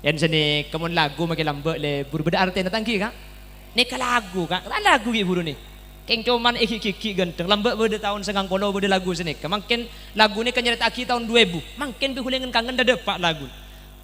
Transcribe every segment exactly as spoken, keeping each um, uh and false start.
Yen sanèka mon lagu makè lambâ' lebur, bâdâ artèna ta' ènggi, Ka'? Nèka lagu, Ka'. Kan lagu ghi' buru nè. Kèng coma èghi'-ghi' ghânteng. Lambâ' bâdâ taon sangang polo bâdâ lagu sanèka. Mangkèn lagu nèka nyarèta'aghi taon du èbu. Mangkèn bi' ghulâ ngen-kangen dâ' dâpa' lagu.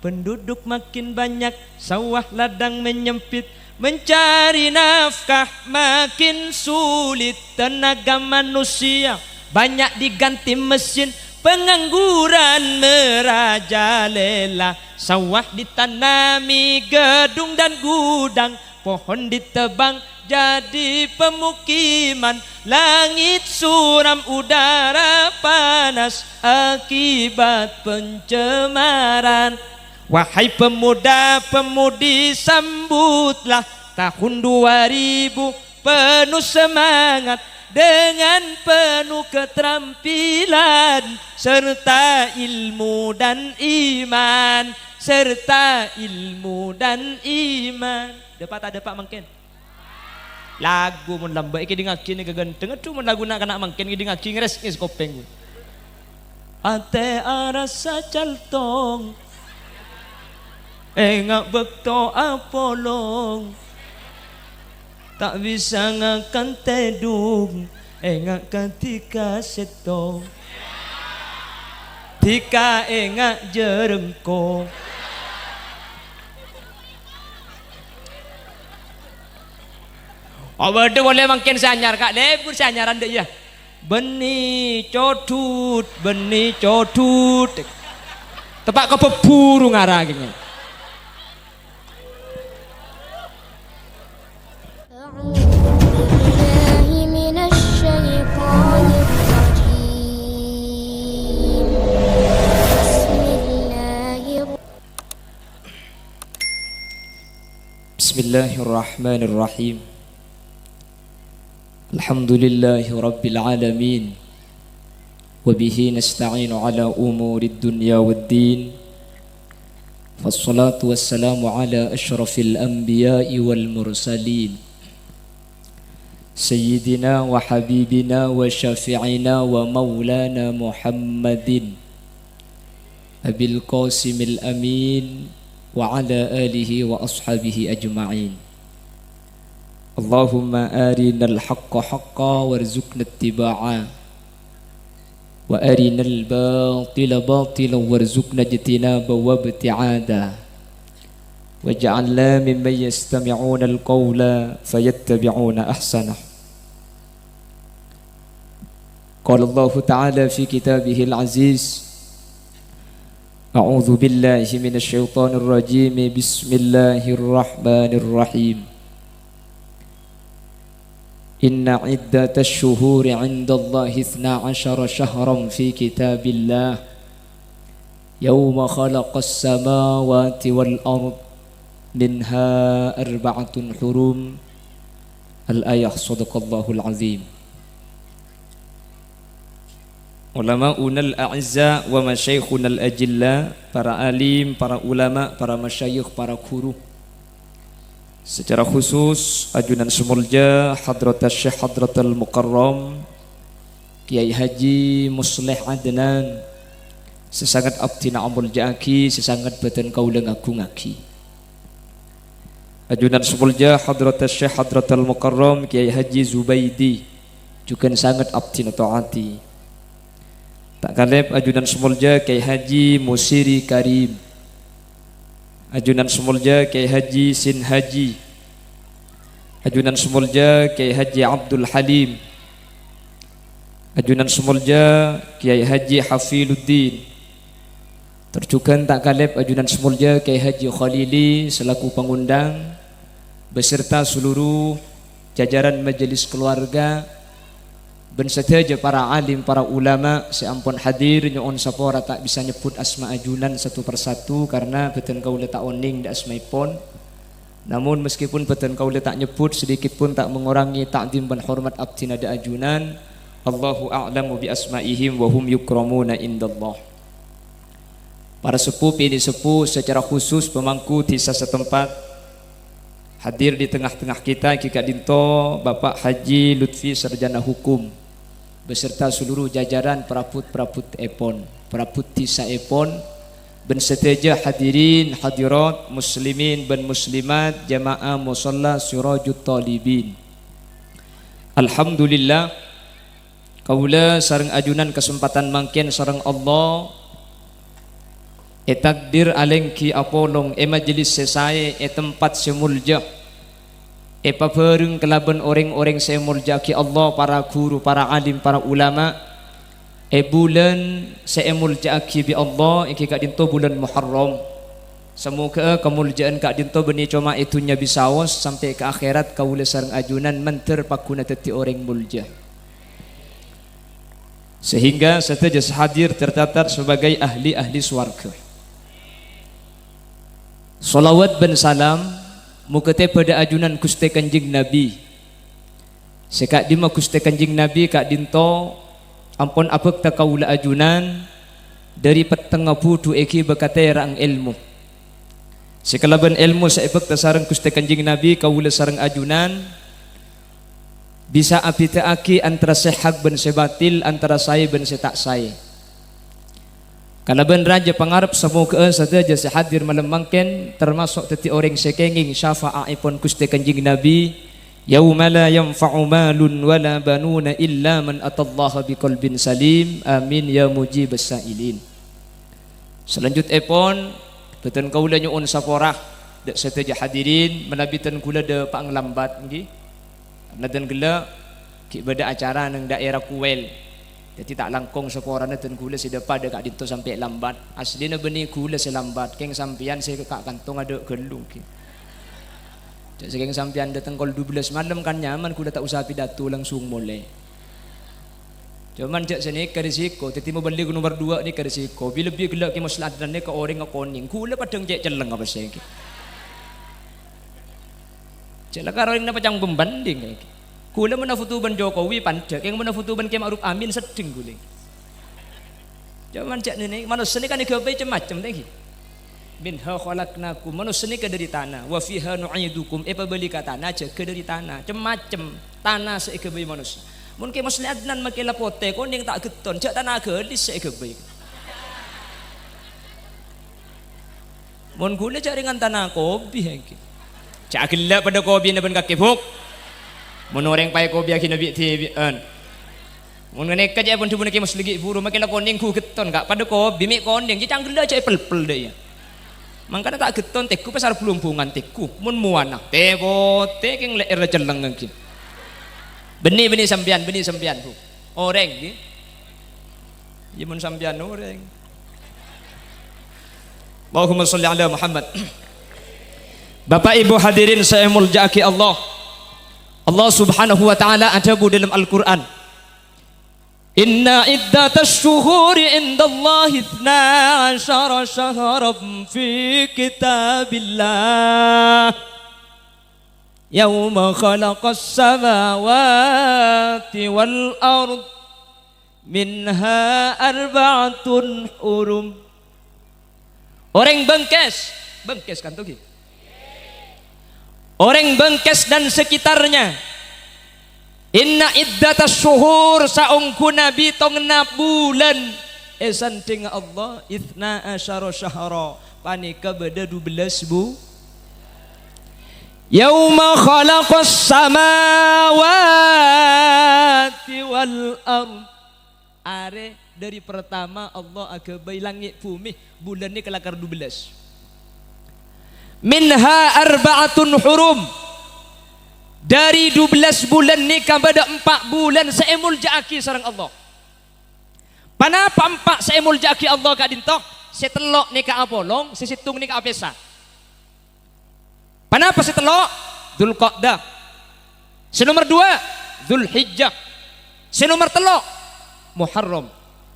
Penduduk makin banyak, sawah ladang menyempit, mencari nafkah makin sulit, tenaga manusia banyak diganti mesin, pengangguran merajalela, sawah ditanami gedung dan gudang, pohon ditebang jadi pemukiman, langit suram, udara panas akibat pencemaran. Wahai pemuda-pemudi, sambutlah tahun dua ribu penuh semangat, dengan penuh keterampilan, serta ilmu dan iman, serta ilmu dan iman. Dâpa' ta' dâpa' mangkèn? Lagu mon lambâ' èkèdingngaghi nèka ghânteng. Adhu, mon lagu na'-kana' mangkèn ngèdingngaghi ngerès-ngès kopèng. Atè arassa caltong, enga' bâkto apolong, ta' bisa ngakan tèdung, enga' kadhi ka sèttong, dhika enga' jârengko. Oh, bâdâ polè mangkèn sè anyar, Ka'. Lebur sè anyaran dâ' iyâ. Bânnè codhut, bânnè codhut. Teppa' ka bhuru ngara kèngèng. أعوذ بالله من الشيطان الرجيم. بسم الله الر- بسم الله الرحمن الرحيم. الحمد لله رب العالمين، وبه نستعين على أمور الدنيا والدين، فالصلاة والسلام على أشرف الأنبياء والمرسلين، سيدنا وحبيبنا وشفيعنا ومولانا محمد أبي القاسم الأمين وعلى آله وأصحابه أجمعين. اللهم أرنا الحق حقا وارزقنا اتباعه، وأرنا الباطل باطلا وارزقنا اجتنابه وابتعاده، واجعلنا ممن يستمعون القول فيتبعون أحسنه. قال الله تعالى في كتابه العزيز، أعوذ بالله من الشيطان الرجيم، بسم الله الرحمن الرحيم. إن عدة الشهور عند الله اثنا عشر شهرا في كتاب الله يوم خلق السماوات والأرض منها أربعة حرم. الآية. صدق الله العظيم. Ulama'unal a'izza wa masyayikhunal ajilla, para alim, para ulama, para masyayikh, para guru. Secara khusus, ajunan sè molja Hadratus Syekh Hadratul Mukarram Kiai Haji Musleh Adnan, sè sanget abdhina amolja'aghi, sè sanget bhâdhân kaulâ ngagungaghi. Ajunan sè molja Hadratus Syekh Hadratul Mukarram Kiai Haji Zubaidi, jhughân sanget abdhina ta'ati. Ta' kalèp ajunan sè molja Kiai Haji Musiri Karim. Ajunan sè molja Kiai Haji Sin Haji. Ajunan sè molja Kiai Haji Abdul Halim. Ajunan sè molja Kiai Haji Hafiluddin. Tor jhughân ta' kalèp ajunan sè molja Kiai Haji Khalili selaku pangundang, beserta seluruh jajaran majelis keluarga, bân sadhâjâ para alim, para ulama sè ampon hadir, nyo'on sapora ta' bisa nyebbhut asma ajunan satu per satu karna bhâdhân kaulâ ta' onèng dâ' asmaèpon. Namon, meskipun bhâdhân kaulâ ta' nyebbhut, sedikit pun ta' mengurangi ta'zim bân hormat abdhina dâ' ajunan. Allahu a'lamu bi asma'ihim wa hum yukramuna indallah. Para seppo, pini' seppo, secara khusus pemangku dhisa setempat, hadir di tengah-tengah kita ghi' ka'dinto Bapak Haji Lutfi, Sarjana Hukum, beserta seluruh jajaran parabhut-parabhutèpon, parabhut dhisaèpon, Bân sadhâjâ hadirin hadirat, muslimin bân muslimat, jamaah musalla Sirajut Thalibin. Alhamdulillah, kaulâ sareng ajunan kasempadhân mangkèn sareng Allah ètakdir alèngghi apolong è majlis sè saè, è tempat sè molja, èpabhâreng kalabân orèng-orèng sè èmolja'aghi Allah, para ghuru, para alim, para ulama, è bulân sè èmolja'aghi bi' Allah, èngghi ka'dinto bulân Muharram. Samoghâ'â kamolja'an ka'dinto bânnè coma è dhunnya bisaos, sampè' ka akhèrat kaulâ sareng ajunan mandhâr pagghuna dhâddhi orèng molja. Sehingga sadhâjâ sè hadir tercatat sebagai ahli-ahli sowarghâ. Shalawat bân salam moghâ tèbâ dâ' ajunan Ghustè Kanjeng Nabi. Sè ka'dimma Ghustè Kanjeng Nabi ka'dinto ampon abhâkta kaulâ ajunan dhâri pettengnga budhu èghibâ katèra'an èlmo. Sè kalabân èlmo sè èbhâkta sareng Ghustè Kanjeng Nabi, kaulâ sareng ajunan bisa abhidhâ'aghi antara sè hak bân sè batil, antara saè bân sè ta' saè. Kalabân rajâ pangarep samoghâ'â sadhâjâ sè hadir malem mangkèn, tamaso' dhâddhi orèng sè kèngèng syafa'a'èpon Ghustè Kanjeng Nabi, "Yauma la yanfa'u malun wa la banuna illa man atallaha biqalbin salim." Amin, ya mujibas sa'ilin. Salanjutèpon, bhâdhân kaulâ nyo'on sapora dâ' sadhâjâ hadirin, manabi dân kaulâ dâpa'a lambat, èngghi. Karna dân ghellâ' ghi' bâdâ acara neng daerah Kuwel. Dhâddhi ta' langkong saporana dân kaulâ sè dâpa' dâ' ka'dinto sampè' lambat. Asllina bânnè kaulâ sè lambat, kèng sampèyan sè ka' kantong adâ' ghâllu, èngghi. Jhâ' sè kèng sampèyan dâteng kol dubellâs malem kan nyaman, kaulâ ta' osa pidato, langsung molè. Coma jhâ' sanèka risiko, dhâddhi mabâli ka nomer duwâ' nèka risiko. Bi-, lebbi ghellâ' Kè Musleh Adnan nèka orèngnga konèng. Kaulâ padâ cè' celleng apa sè èngghi. Cè' la karo orèngnga pacang pembanding èngghi. Kaulâ monna foto bân Jokowi panjhâ, kèng monna foto bân Kè Ma'ruf Amin seddheng kaulâ. Coma jhâ' nènè, manossa nèka kan èghâbây cem-macem, ta' èngghi. "Minha khalaqnakum," manossa nèka dâri tana, "wa fiha nu'idukum," èpabâli ka tana, jâgâ dâri tana, cem-macem tana sè èghâbây manossa. Mon Kè Musleh Adnan makè la potè, konèng ta' ghetton, jhâ' tana ghâlis sè èghâbây. Mon kaulâ jhâ' rèngan tana kobi, èngghi. Jhâ' ghellâ' padâ kobina bân kakè, Bu'. Mon orèng paè kobi aghina bi'-dhibi'ân. Mon nganèka jhâ' èpon dhubuna Kè Musleh ghi' buru, makè la konèng ghu ghetton, Ka'. Padâ kobi mè' konèng, jhâ' cangghellâ jhâ' èpèlpèl dâ' iyâ. Mangkana ta' ghetton tèggu pasar Bulung Bungan tèggu. Mon mowana, tè-potè kèng lè'èrra celleng èngghi. Bânnè, bânnè sampèyan, bânnè sampèyan, Bu'. Orèng, ghi. Iyâ, mon sampèyan orèng. Allahumma shalli ala Muhammad. Bapak Ibu hadirin sè èmoljâ'aghi Allah. Allah Subhanahu wa Ta'ala adhâbu dâlem Al-Qur'an, "Inna iddatasy syuhuri indallahi itsna asyara syahran fi kitabillah, yauma khalaqas samawati wal ard, minha arba'atun hurum." Orèng Bengkes, Bengkes kan, ghi? Orèng Bengkes dan sekitarnya. "Inna iddatasy syuhur," saongghuna bitongnga bulân è sandhingnga Allah, "itsna asyara syahra," panèka bâdâ dubellâs bu-, "yauma khalaqas samawati wal ard." Arè dâri partama Allah aghâbây langngè' bhumè, bulân nèka lakar dubellâs. "Minha arba'atun hurum." Dâri dubellâs bulân nèka bâdâ empa' bulân sè èmoljâ'aghi sareng Allah. Ponapa empa' sè èmoljâ'aghi Allah ka'dinto? Sè tello' nèka apolong, sè sèttong nèka apèsa. Ponapa sè tello'? Dzulqa'dah. Sè nomer duwâ', Dzulhijjah. Sè nomer tello', Muharram.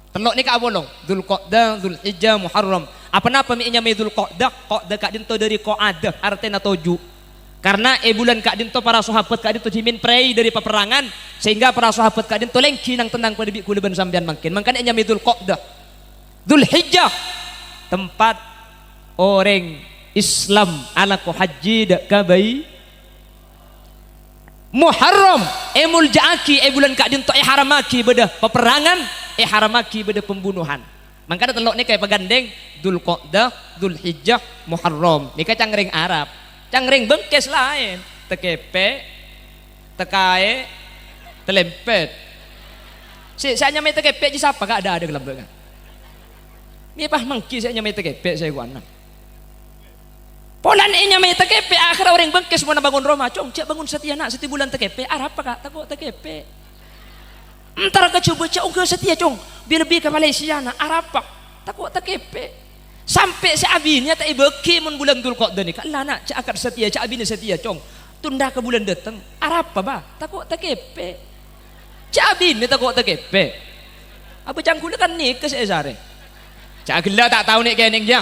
Tello' nèka apolong, Dzulqa'dah, Dzulhijjah, Muharram. Aponapa mè' ènyamaè Dzulqa'dah? Qa'dah ka'dinto dâri qa'ada, artèna toju'. Karna è bulân ka'dinto para sahabat ka'dinto dhimèn prèi dâri paperrangan, sehingga para sahabat ka'dinto lèngghi nang-tennang padâ bi' kaulâ bân sampèyan mangkèn. Mangkana ènyamaè Dzulqa'dah. Dzulhijjah, tempat orèng Islam alako hajji dâ' ka Bai-, Muharram, èmoljâ'aghi è bulân ka'dinto, èharammaghi bâdâ paperrangan, èharammaghi bâdâ pembunuhan. Mangkana tello' nèka èpagandheng, Dzulqa'dah, Dzulhijjah, Muharram. Nèka ca'na rèng Arab. Ca'na rèng Bengkes laèn. Tekepek, tekaè, telempet. Sè, sè anyamaè Tekepek jiyâ sapa, Ka'? Adâ', adâ' kalambâ', Ka'. Mè' pas mangghi sè anyamaè Tekepek sè èkowana. Polana ènyamaè Tekepek, akhèrra orèng Bengkes mon abângon roma, "Cong, jhâ' bângon satèya, na', satèya bulân Tekepek." "Arapa, Ka'?" "Tako' Tekepek." "Entar ka Jhubâ, jhâ' ongghâ satèya, Cong. Bilâ bi' ka Malaysia, na'." "Arapa?" "Tako' Tekepek." Sampè' sè abinèa ta' èbâghi mon bulân Dzulqa'dah nèka. "Ella, na', jhâ' akad satèya, jhâ' abinè satèya, Cong. Tunda ka bulân dâteng." "Arapa, Bâ?" "Tako' Tekepek." "Jhâ' abinè tako' Tekepek." Abâ ca'na ghulâ kan nèka sè èsarè. Jhâ' ghellâ' ta' tao nè'-kènè', yâ.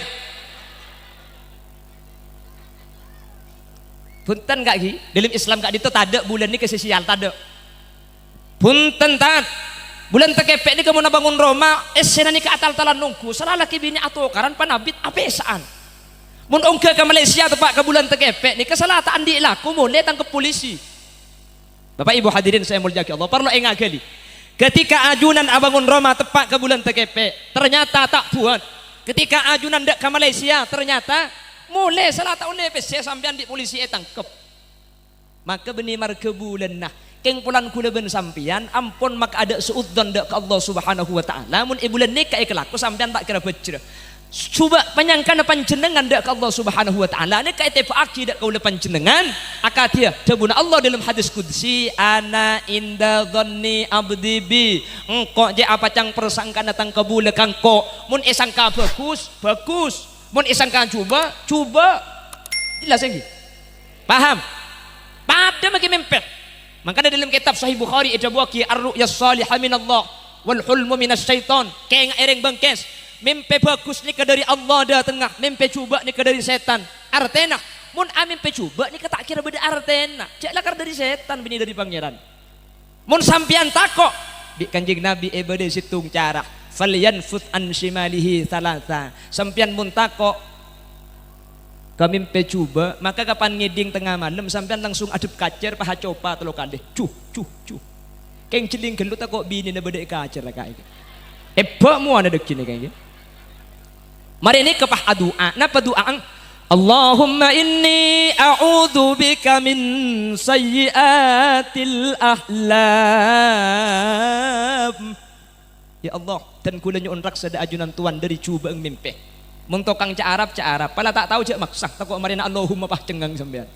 Bhunten, Ka', ghi. Dâlem Islam ka'dinto tadâ' bulân nèka sè sial, tadâ'. Bhunten, Tat. Bulân Tekepek nèka mon abângon roma, essèna nèka atal-talan nongghu. Sala lakè binè atokaran, panabit apèsa'an. Mon ongghâ ka Malaysia teppa' ka bulân Tekepek nèka, sala ta' andi' lako molè tangkep polisi. Bapak Ibu hadirin sè èmoljâ'aghi Allah, parlo èngaghâli. Ketika ajunan abângon roma teppa' ka bulân Tekepek, ternyata ta' buwât. Ketika ajunan dâ' ka Malaysia, ternyata molè sala ta' ollè pèssè sampèyan bi' polisi ètangkep. Maka bânnè marghâ bulânna. Kèng polana ghulâ bân sampèyan ampon maka adâ' su'udzon dâ' ka Allah Subhanahu wa Ta'ala, mon è bulân nèka èkalako sampèyan ta' kèra bhâjrâ. Sobâ panyangkana panjhennengngan dâ' ka Allah Subhanahu wa Ta'ala nèka ètèbâ'aghi dâ' kaulâ panjhennengngan, akadhiyâ dhâbuna Allah dâlem hadis qudsi, "Ana inda dhanni abdi bi." Engko' jiyâ apa ca'na parsangkana tang kabulâ ka engko'. Mon èsangka bhâghus, bhâghus. Mon èsangka jhubâ', jhubâ'. Jelas, ènggi? Paham? Padâ maghi mèmpè. Mangkana dâlem kètab Sahih Bukhari èdhâbuwâghi, "Ar-ru'ya shalihah minallah, wal hulmu minasy syaiton." Kèng èrèng Bengkes, mèmpè bhâghus nèka dâri Allah dâtengnga, mèmpè jhubâ' nèka dâri sètan. Artèna, mon amèmpè jhubâ' nèka ta' kèra bâdâ artèna, jhâ' lakar dâri sètan, bânnè dâri Pangèran. Mon sampèyan tako', bi' Kanjeng Nabi èbâdâi sèttong cara, "Falyanfudz an syimalihi tsalatsa." Sampèyan mon tako' ka mèmpè jhubâ', maka kapan ngèdhing tengnga malem, sampèyan langsung adhep kacèr, paha copa tello kalè. Ju, ju, ju. Kèng jhelling ghâllu tako' binèna bâdâ è kacèr, Ka', ènggi. Èbâ' mowana dhâggingnga, Ka', ènggi. Marè nèka pas adu'a. Napa du'a'na? "Allahumma inni a'udzubika min sayyi'atil ahlam." Ya Allah, dân kaulâ nyo'on raksa dâ' ajunan towan dâri jhubâ'na mèmpè. Mon tokang ca' Arab, ca' Arab. Pala ta' tao jhâ' maksa, tako' marèna Allahumma pas cengngang sampèyan.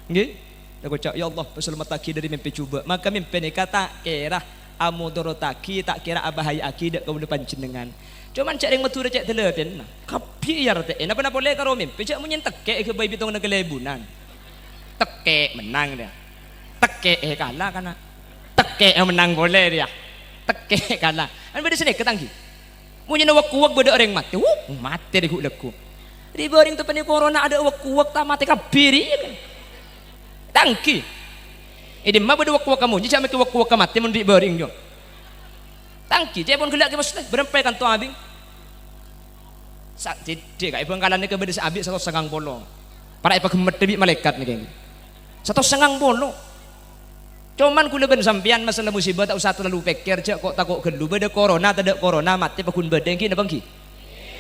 Ènggi? Tako' ca', "Ya Allah, pasalammettaghi dâri mèmpè jhubâ'." Maka mèmpè nèka ta' kèra amodorottaghi, ta' kèra abhâhajâ'âghi dâ' kaulâ panjhennengngan. Coma jhâ' rèng Madhurâ cè' dâlâtèna. Kabbhi èartè'è. Napa-napa polè karo mèmpè, jhâ' monyèn tekkè' èghâbây bâtong nèka lèbunna. Tekkè' mennang, rèya. Tekkè' èkala, kana'. Tekkè' mennang polè, rèya. Tekkè' èkala. Kan bâdâ sanèka, ta' ènggi. Monyèn wèk-kowèk bâdâ orèng matè, wuh, matè rè ghu'-lagghu'. Rè bârâng teppanè korona adâ' wèk-kowèk, ta' matè kabbhi rèya, kan. Ta' ènggi. È dimma bâdâ wèk-kowèk ka monyèn, jhâ' mèkkè wèk-kowèk ka matè mon rè bârâng, yo. Ta' ènggi, ca'èpon ghellâ' Kè Musleh, bârâmpa è kanto abing? Sa-, cèdhè, Ka', è Bhângkalan nèka bâdâ sè abi' satos sangang polo. Para' èpaghemmeddhâ bi' malaèkat nèka, ènggi. Satos sangang polo. Coma kaulâ bân sampèyan masalah musibah ta' osa terlalu pèkkèr, jhâ' ko'-tako' ghâllu. Bâdâ korona, tadâ' korona, matè paghun bâdâ, ènggi napa ènggi?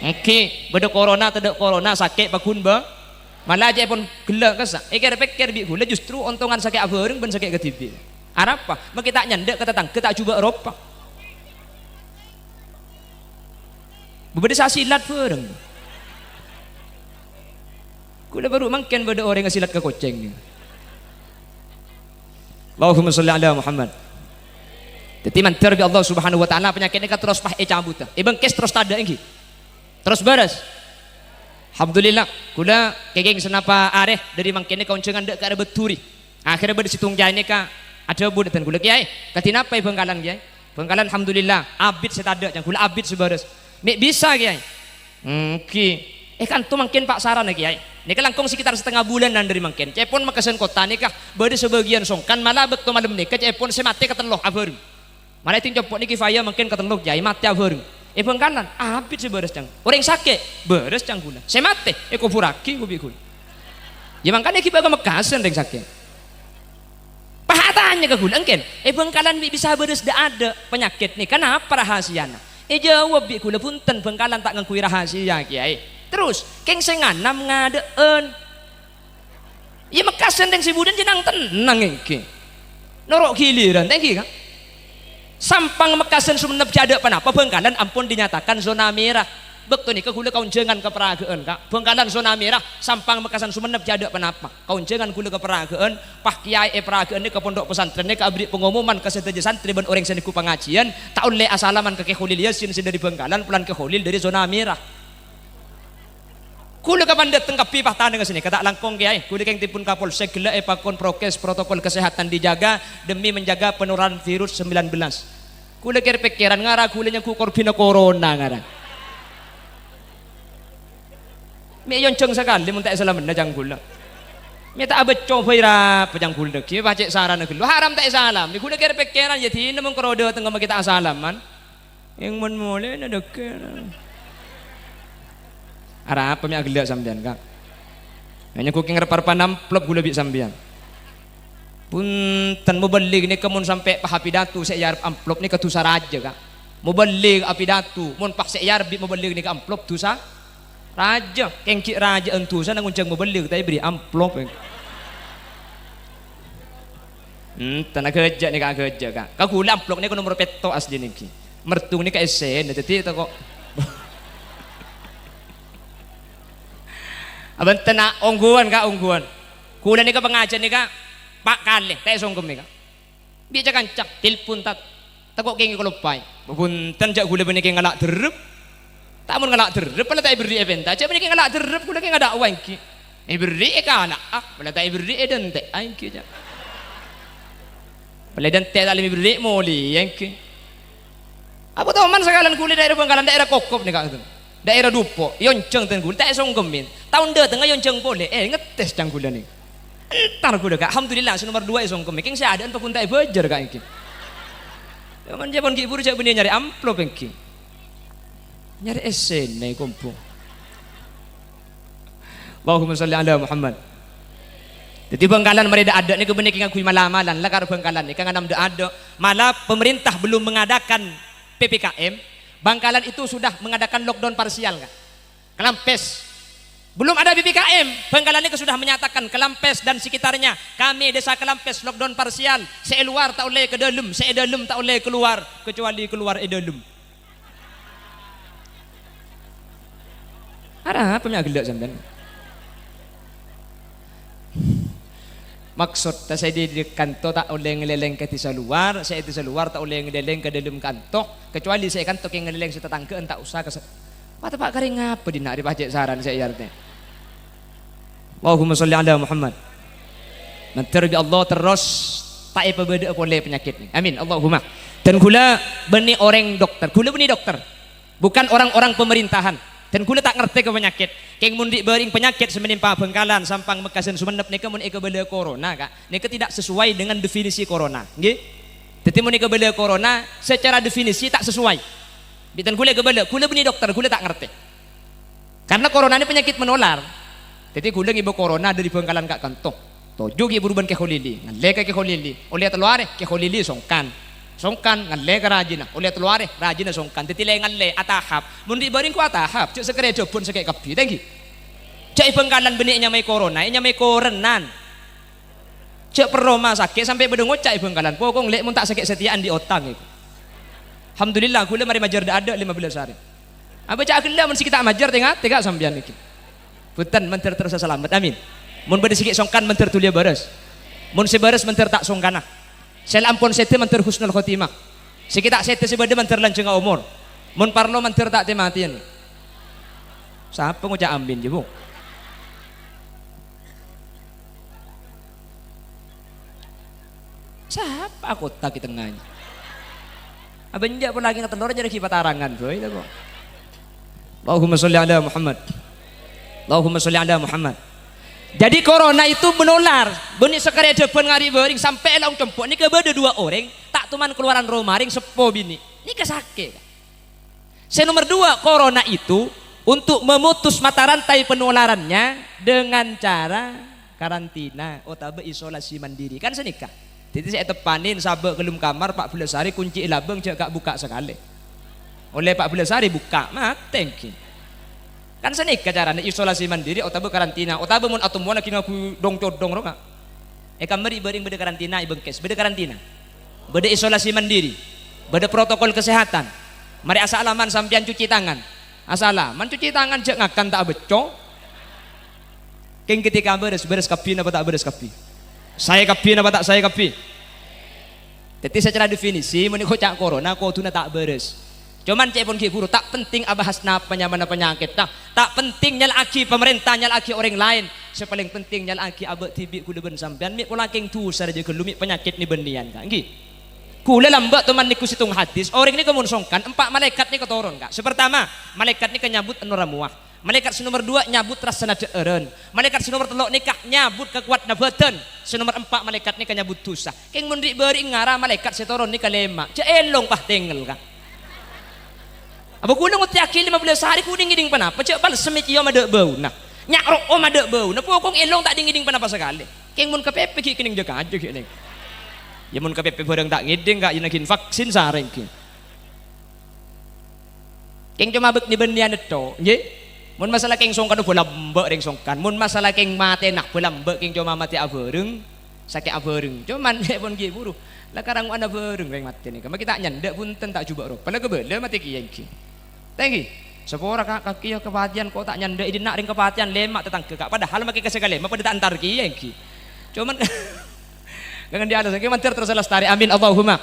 Ènggi. Bâdâ korona, tadâ' korona, sakè' paghun bâ-, mala ca'èpon ghellâ' kassa'. Èkèr-pèkkèr bi' kaulâ justru ontongan sakè' abhâreng bân sakè' kadhibi'. Arapa? Makè ta' nyandhâ' ka tatangghâ, ta' jhubâ' ropa. Bâdâ sè asilat bhâreng. Kaulâ bâru' mangkèn bâdâ orèng asilat ka kocèng. Allahumma shalli ala Muhammad. Dhâddhi mandhâr bi' Allah Subhanahu wa Ta'ala panyakèt nèka terros pas ècabudhâ. È Bengkes terros tadâ' ènggi. Terros bârâs. Alhamdulillah. Kaulâ kèngèng sanapa arè dâri mangkèn nèka onjhângan dâ' ka arè Bâduri. Akhèrra bâdâ sèttong kèyaè nèka adhâbu dâ' dân kaulâ, "Kèyaè, kadhi napa è Bhângkalan, Kèyaè?" "Bhângkalan, alhamdulillah, abit sè tadâ'," ca'na kaulâ, "abit sè bârâs." "Mè' bisa, Kèyaè?" "Ènggi." "È, kanto mangkèn pa' sarana, Kèyaè. Nèka langkong sekitar satengnga bulânan dâri mangkèn. Ca'èpon makassân kottha nèka bâdâ sabâgiyân songkan, mala bâkto malem nèka ca'èpon sè matè katello abhâreng. Mala èdhing compo' nèka kifayah mangkèn katello, Kèyaè, matè abhâreng." "È Bhângkalan, abit sè bârâs, ca'na." "Orèng sakè'?" "Bârâs, ca'na kaulâ." "Sè matè?" "Èkobhurraghi engko' bi' kaulâ." Yâ mangkana èghibâ ka Mekkasân orèng sakè'. Pas atanya ka kaulâ, "Èngkèn, è Bhângkalan mè' bisa bârâs dâ'-adâ' panyakèt nèka, napa rahasiana?" Èjâwâb bi' ghulâ, "Bhunten, Bhângkalan ta' ngangghuy rahasia, Kèyaè." Terros, kèng sè nganam ngadâ'ân. Iyâ, mekkasân rèng sè budhân jhâ' nang-tennang èngghi. Noro' ghilirân, ta' èngghi, Ka'? Sampang mekkasân Songennep jhâ' adâ' ponapa, Bhângkalan ampon dinyatakan zona merah. Bâkto nèka ghulâ kaonjhângan ka Paraghâ'ân, Ka'. Bhângkalan zona merah, Sampang mekkasân Songennep jhâ' adâ' ponapa. Kaonjhângan ghulâ ka Paraghâ'ân, pas kèyaè è Paraghâ'ân nèka pondhuk pesantren nèka aberri' pangomoman ka sadhâjâ santrè bân orèng sè nèngghu pangajiyân, ta' ollè asalaman ka Kè Kholil Yasin sè dâri Bhângkalan, polana Kè Kholil dâri zona merah. Ghulâ kapan dâteng kabbhi pas tanangnga sanèka ta' langkong, Kèyaè. Ghulâ kèng dipun ka polsek ghellâ' èpakon prokes, protokol kesehatan dijaga demi menjaga penularan virus sembilan belas. Ghulâ kèr-pèkkèran ngara ghulâ nyangghu korbhina corona ngara. Mè' èonjhâng sakalè mon ta' èsalamana ca'na ghulâ. Mè' ta' abâcco bhâi ra apa ca'na ghulâ ghi, pas cè' sarana ghâllu. Haram ta' èsalam. Ghulâ kèr-pèkkèran, yâ dinah mon karo dâtengnga ma' ghi' ta' asalaman. Èng mon molèna dhâgghâ. Arapa mè' aghellâ' sampèyan, Ka'? Nyangghu kèng rep-arebbhân amplop ghulâ bi' sampèyan. Bhunten, mobellig nèka mon sampè' pas apidato sè èarep amplop nèka dhusa rajâ, Ka'. Mobellig apidato, mon pas sè èarep bi' mobellig nèka amplop dhusa rajâ. Kèng ghi' rajâ'ân dhusana ngonjhâng mobellig, ta' èberri' amplop. Enten, aghâjâ' nèka, aghâjâ', Ka'. Ka ghulâ amplop nèka nomor pètto' asli nèka. Merdung nèka essèna, dhâddhi tako'. Abhunten, na', ongghuwân, Ka', ongghuwân. Ghulâ nèka pangajiyân nèka pa' kalè, ta' èsongghemma, Ka'. Bi' ca-kanca, telpon, ta-, tako' kèng èkaloppaè. Bhunten, jhâ' ghulâ bânnè kèng ngala' dherrep. Ta' mon ngala' dherrep, pola ta' èberri'è pènta. Jhâ' bânnè kèng ngala' dherrep, ghulâ kèng adâ'wâ èngghi. Èberri'è kala'a, pola ta' èberri'è dântè'a èngghi, jhâ'. Pola dântè' ta' lem èberri' molèya èngghi. Apa toman sakalèyan ghulâ dâ'ârâ Bhângkalan, dâ'ârâ Kokop nèka, dâ'ârâ Duppo, èonjhâng dhân ghulâ, ta' èsongghemma. Taon dâtengnga èonjhâng polè, eh, ngettes ca'na ghulâ nèka. Entar ghulâ, Ka'. Alhamdulillah, sè nomor dua èsongghemma. Kèng sè adâ'ân paggun ta' èbâjâr, Ka', èngghi. Toman jhâ' pon ghi' buru jhâ' bânnè nyarè amplop èngghi. Nyarè essèna è kombu. Allahumma shalli ala Muhammad. Dhâddhi Bhângkalan marè dâ'-adâ' nèka bânnè kèng ngangghuy mala-malan, la karo Bhângkalan nèka nganam dâ'-adâ'. Malah pemerintah belum mengadakan P P K M, Bhângkalan itu sudah mengadakan lockdown parsial, Ka'. Kalampès. Belum ada P P K M, Bhângkalan nèka sudah menyatakan Kalampès dan sekitarnya. Kami Desa Kalampès lockdown parsial. Sè è lowar ta' ollè ka dâlem, sè è dâlem ta' ollè kalowar, kecuali kalowar è dâlem. Arapa mè' aghellâ' sampèyan? Maksod, ta' sè è dâlem kanto ta' ollè ngalèlèng ka desa lowar, sè è desa lowar ta' ollè ngalèlèng ka dâlem kanto, kecuali sè è kanto kèng ngalèlèng sè tatangghâ'ân, ta' osa ka sè-, pateppa' karè ngapa dinna' rè pajhât saran sè èyartè. Allahumma shalli ala Muhammad. Mandhâr bi' Allah terros ta' èpabâdâ'â polè panyakèt nèka. Amin. Allahumma. Dhân ghulâ bânnè orèng dokter. Ghulâ bânnè dokter. Bukan orang-orang pemerintahan. Dhân ghulâ ta' ngartè ka panyakèt. Kèng mon ri'-bâring panyakèt sè menimpa Bhângkalan, Sampang, Mekkasân, Songennep nèka mon èkabâlâ corona, Ka', nèka tidak sesuai dengan definisi corona. Ngghi? Dhâddhi mon èkabâlâ corona, secara definisi ta' sesuai. Bi' dhân ghulâ èkabâlâ, ghulâ bânnè dokter, ghulâ ta' ngartè. Karena corona ini penyakit menular. Dhâddhi ghulâ ngibâ corona dâri Bhângkalan ka' kanto. Toju' ghi' buru bân Kè Kholili, ngallè ka Kè Kholili. Ollè tello arè, Kè Kholili songkan. Songkan, ngallè ka rajina. Ollè tello arè, rajina songkan. Dhâddhi lè-ngallè, atahap. Mon ri'-bâring ko atahap, jhâ' sakarè jhâbhun sakè' kabbhi, ta' èngghi. Jhâ' è Bhângkalan bânnè ènyamaè corona, ènyamaè korennan. Jhâ' perro ma' sakè' sampè' bâdâ ngoca' è Bhângkalan, "Pokok lè' mon ta' sakè' satèya andi' otang," èko. Alhamdulillah, ghulâ marè majâr dâ'-adâ' lèma bellâs arè. Abâ' ca' ghellâ' mon sè ghi' ta' majâr, tè-ngatè, Ka', sampèyan nèka. Bhunten, mandhâr terrosa salamet. Amin. Mon bâdâ sè ghi' songkan, mandhâr dhuliyâ bârâs. Mon sè bârâs, mandhâr ta' songkana. Sè la ampon sèdhâ, mandhâr husnul khotimah. Sè ghi' ta' sèdhâ sè bâdâ, mandhâr lanjhângnga omor. Mon parlo, mandhâr ta' tè-matèyan. Sapa ngoca' amin, jâ, Bu? Sapa kotak è tengnga? Abâ' enjâ' polè ghi' ngatellor jârèya ghi' patarangan, boy, tako'. Allahumma sholli ala Muhammad. Allahumma sholli ala Muhammad. Jadi corona itu menular. Bânnè sakarè jhâbhun ngari-bâring sampè' è lowang compo' nèka bâdâ dua orèng, ta' toman kalowaran roma, rèng seppo binè'. Nèka sakè'. Sè nomor dua, corona itu untuk memutus mata rantai penularannya dengan cara karantina otabâ isolasi mandiri. Kan sanèka. Dhâddhi sè èteppanè sabâ' ka dâlem kamar pa' bellâs arè, konciè labâng, jhâ' ka'-bukka' sakalè. Ollè pa' bellâs arè bukka', matè èngghi. Kan sanèka carana isolasi mandiri otabâ karantina, otabâ mon atommowan laghi ngangghuy dhong-codhong rowa. È kamar rè' bâreng bâdâ karantina, è bengkes, bâdâ karantina. Bâdâ isolasi mandiri, bâdâ protokol kesehatan. Marè asalaman sampèyan cuci tangan. Asalaman cuci tangan, jhâ' ngakan ta' abâcco. Kèng ketika bârâs, bârâs kabbhi napa ta' bârâs kabbhi? Saè kabbhi napa ta' saè kabbhi? Dhâddhi, secara definisi, mon èkoca' corona kodhuna ta' bârâs. Coman ca'èpon ghi' bhuru, ta' penting abahas napa nyamana panyakètta, ta' penting nyala'aghi pamarènta, nyala'aghi orèng laèn. Sè palèng penting nyala'aghi abâ' dhibi' ghulâ bân sampèyan, mè' pola kèng dhusa rajâ ghâllu, mè' panyakèt nè bânnèyan, Ka', èngghi. Ghulâ lambâ' toman nèko sèttong hadis, orèng nèko mon songkan, empa' malaèkat nèko toron, Ka'. Sè partama, malaèkat nèko nyabut ènor amowa. Malaèkat sè nomer duwâ' nyabut rassana dhâ'ârân. Malaèkat sè nomer tello' nèka nyabut kakowadhânna bhâdhân. Sè nomer empa' malaèkat nèka nyabut dhusa. Kèng mon rè' bâreng ngara malaèkat sè toron nèka lèma'. Jhâ' èlong, pah, tengngel, Ka'. Apa ghulâ ngottèyaghi lèma bellâs arè, ghun ngèdhing ponapa? Jhâ' palsem èciom adâ' bâuna. Nya' ro'om adâ' bâuna. Pokok èlong ta' ngèdhing ponapa sakalè. Kèng mon kapèpè ghi' kennèng jâ-kajâ ghi' nèng. Iyâ, mon kapèpè bhârâng ta' ngèdhing, Ka', iyâ nangghin vaksin sarèng ghi'. Kèng coma bâk-, nè-bânnèyan ètto, ngghi? Mon masalah kèng songkan, bâ lambâ' rèng songkan. Mon masalah kèng matèna, bâ lambâ' kèng coma matè abhâreng, sakè' abhâreng. Coman, pon ghi' bhuru. La karango'an abhâreng rèng matè nèka. Makè ta' nyandhâ' bhunten, ta' jhubâ' ropa. La kabâlâ matè kèya èngghi. Tèngghi. Sapora ka-, kakè iyâ kapatèyan ko' ta' nyandhâ' è dinna' rèng kapatèyan lèma' tatangghâ, Ka'. Padahal makè ka sè kalèma' padâ ta' entar kèya èngghi. Coman, Ghânèka Allah sè mandhâr terros lastarè. Amin, Allahumma.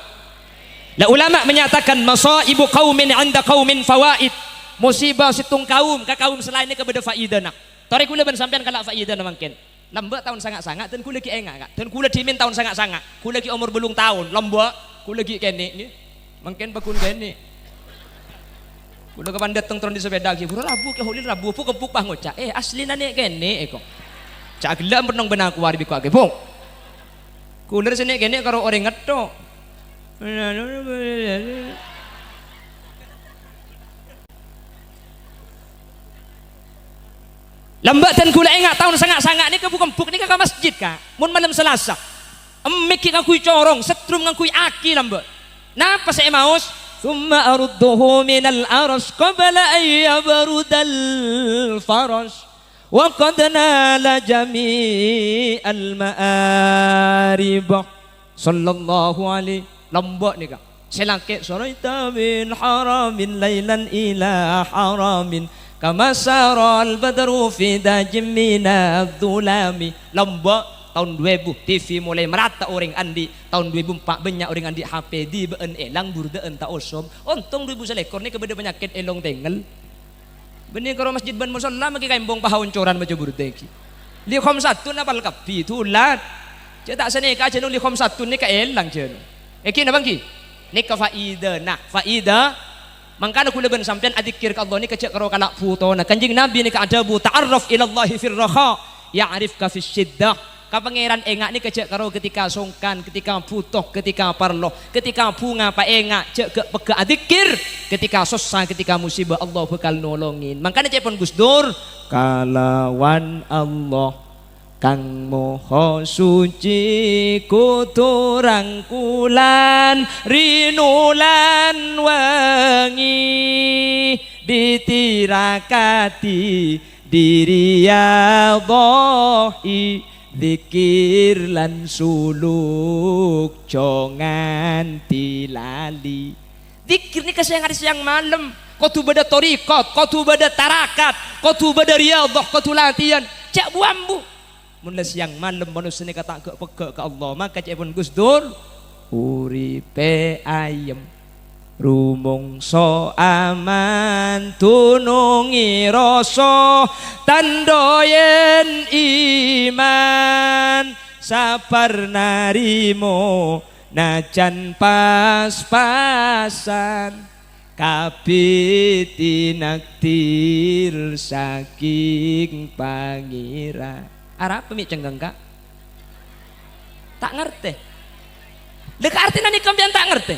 La, ulama menyatakan, "Masaibu qaumin 'inda qaumin fawaid." Musibah sèttong kaum ka kaum sè laèn nèka bâdâ faidana. Torè ghulâ bân sampèyan kala' faidana mangkèn. Lambâ' taon sanga'-sanga', dân ghulâ ghi' enga', Ka'. Dân ghulâ dhimèn taon sanga'-sanga'. Ghulâ ghi' omor bâllung taon, lambâ'. Ghulâ ghi' kènè', ngghi. Mangkèn pagghun kènè'. Ghulâ kapan dâteng toron è sapèda ghi', "Bhuru rabu, Kè Holil rabu, bu kempuk pas ngoca', 'Eh, aslina nè' kènè', èko.' Ca' ghellâ' pennong bân aku arè bi' ko' akè, Bu." Ghulâ sè nè' kènè' karo orèng ngetto'. Lambâ' dân ghulâ enga' taon sanga'-sanga' nèka bu kempuk nèka ka masjid, Ka'. Mon malem Salasa. Emmè ghi' ngangghuy corong, setrum ngangghuy aki lambâ'. Napa sè èmaos? "Tsumma arudduhu minal arsy qabla an yabrudal farsy. Wa qad nala jami'al ma'arib." Sallallahu alaihi, lambâ' nèka. Sè lakè', "Saraita min haramin lailan ila haramin, kama saral badru fi dajin minadh dhulami." Lambâ' taon du èbu, T V molaè marata orèng andi'. Taon du èbu empa' bânnya' orèng andi' H P, dibâ'ân èlang, burdâ'ân ta' osom. Ontong du èbu salèkor nèka bâdâ panyakèt èlong tengngel. Bânnè karo masjid bân mosolla makè ka embong paha oncoran maca burdâ èngghi. Li khomsatun apal kabbhi, dulat. Jhâ' ta' sanèka ajhâ' nolè khomsatun nèka èlang jhâ'. Èngghi napa èngghi? Nèka faidana, faida. Mangkana ghulâ bân sampèyan adzikir ka Allah nèka jhâ' karo kala' bhutona. Kanjeng Nabi nèka adhâbu, "Ta'arraf ilallahi fir rakha, ya'rifka fis syiddah." Ka Pangèran enga' nèka jhâ' karo ketika songkan, ketika bhuto, ketika parlo, ketika bhunga paenga', jhâ' ghâ'-pegghâ' adzikir, ketika sossa, ketika musibah, Allah bhâkal nolongè. Mangkana ca'èpon Gus Dur, "Kalawan Allah kang moho suci, kodhu rangkulan rinolan wengi, ditirakati di riyadhahi, dzikir lan suluk jhâ' nganti lali." Dzikir nèka sèyang arè sèyang malem. Kodhu bâdâ thariqat, kodhu bâdâ tarakat, kodhu bâdâ riyadhah, kodhu latèyan. Jhâ' bu-ambu. Mon la sèyang malem manossa nèka ta' ghâ'-pegghâ' ka Allah, maka ca'èpon Gus Dur, uripè ayem. Rumongso aman, dunongè rasa, tandhâ yèn iman, sabar narèma, najan pas-pasan, kabbhi tinakdir sakèng Pangèran. Arapa mè' cengngeng, Ka'? Ta' ngartè. Lha, ka artèna nèka sampèyan ta' ngartè?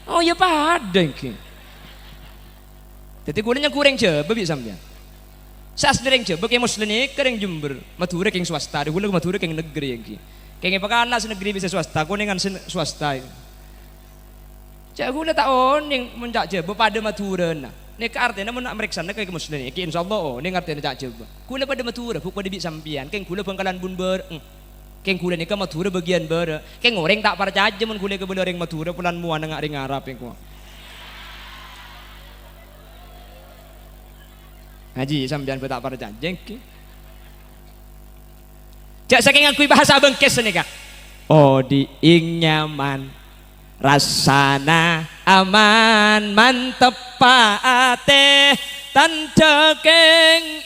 Oh, iyâ padâ èngghi. Dhâddhi ghulâ nyangghu rèng Jhâbâ bi' sampèyan. Sè aslè rèng Jhâbâ, Kè Muslèh nèka rèng Jember. Madhurâ kèng swasta, ghulâ Madhurâ kèng negeri èngghi. Kèng èpakala sè negeri bi' sè swasta, konèngan sè swasta. Jhâ' ghulâ ta' onèng mon ca' Jhâbâ padâ Madhurâna. Nèka artèna mon na' marèksana ka Muslim, ènggi insyaallah onèng artèna ca' Jhâbâ. Ghulâ padâ Madhurâ, Bu', padâ bi' sampèyan. Kèng ghulâ Bhângkalan Bunbâr-, kèng ghulâ nèka Madhurâ bâgiyân bârâ'. Kèng orèng ta' parcajâ mon ghulâ èkabâlâ orèng Madhurâ, polana mowana nga' rèng Arab, kèng kowa. Haji, sampèyan bâ' ta' parcajâ, ènggi. Jhâ' sakèng ngangghuy bhâsa bengkes nèka. Odi'èng nyaman, rassana aman, manteppa atè, tandhâ kèng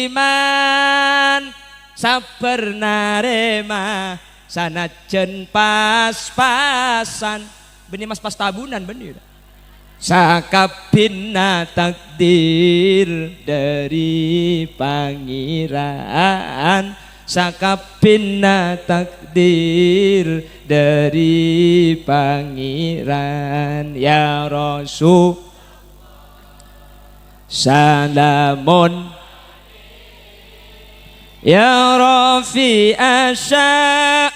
iman, sabbhâr narèma, sanajjhân pas-pasan. Bânnè mas pas tabunan, bânnè. Sakabbhiyânna takdir dhâri Pangèran, sakabbhiyânna takdir dhâri Pangèran. Ya Rasul, salamun, ya Rafi asya.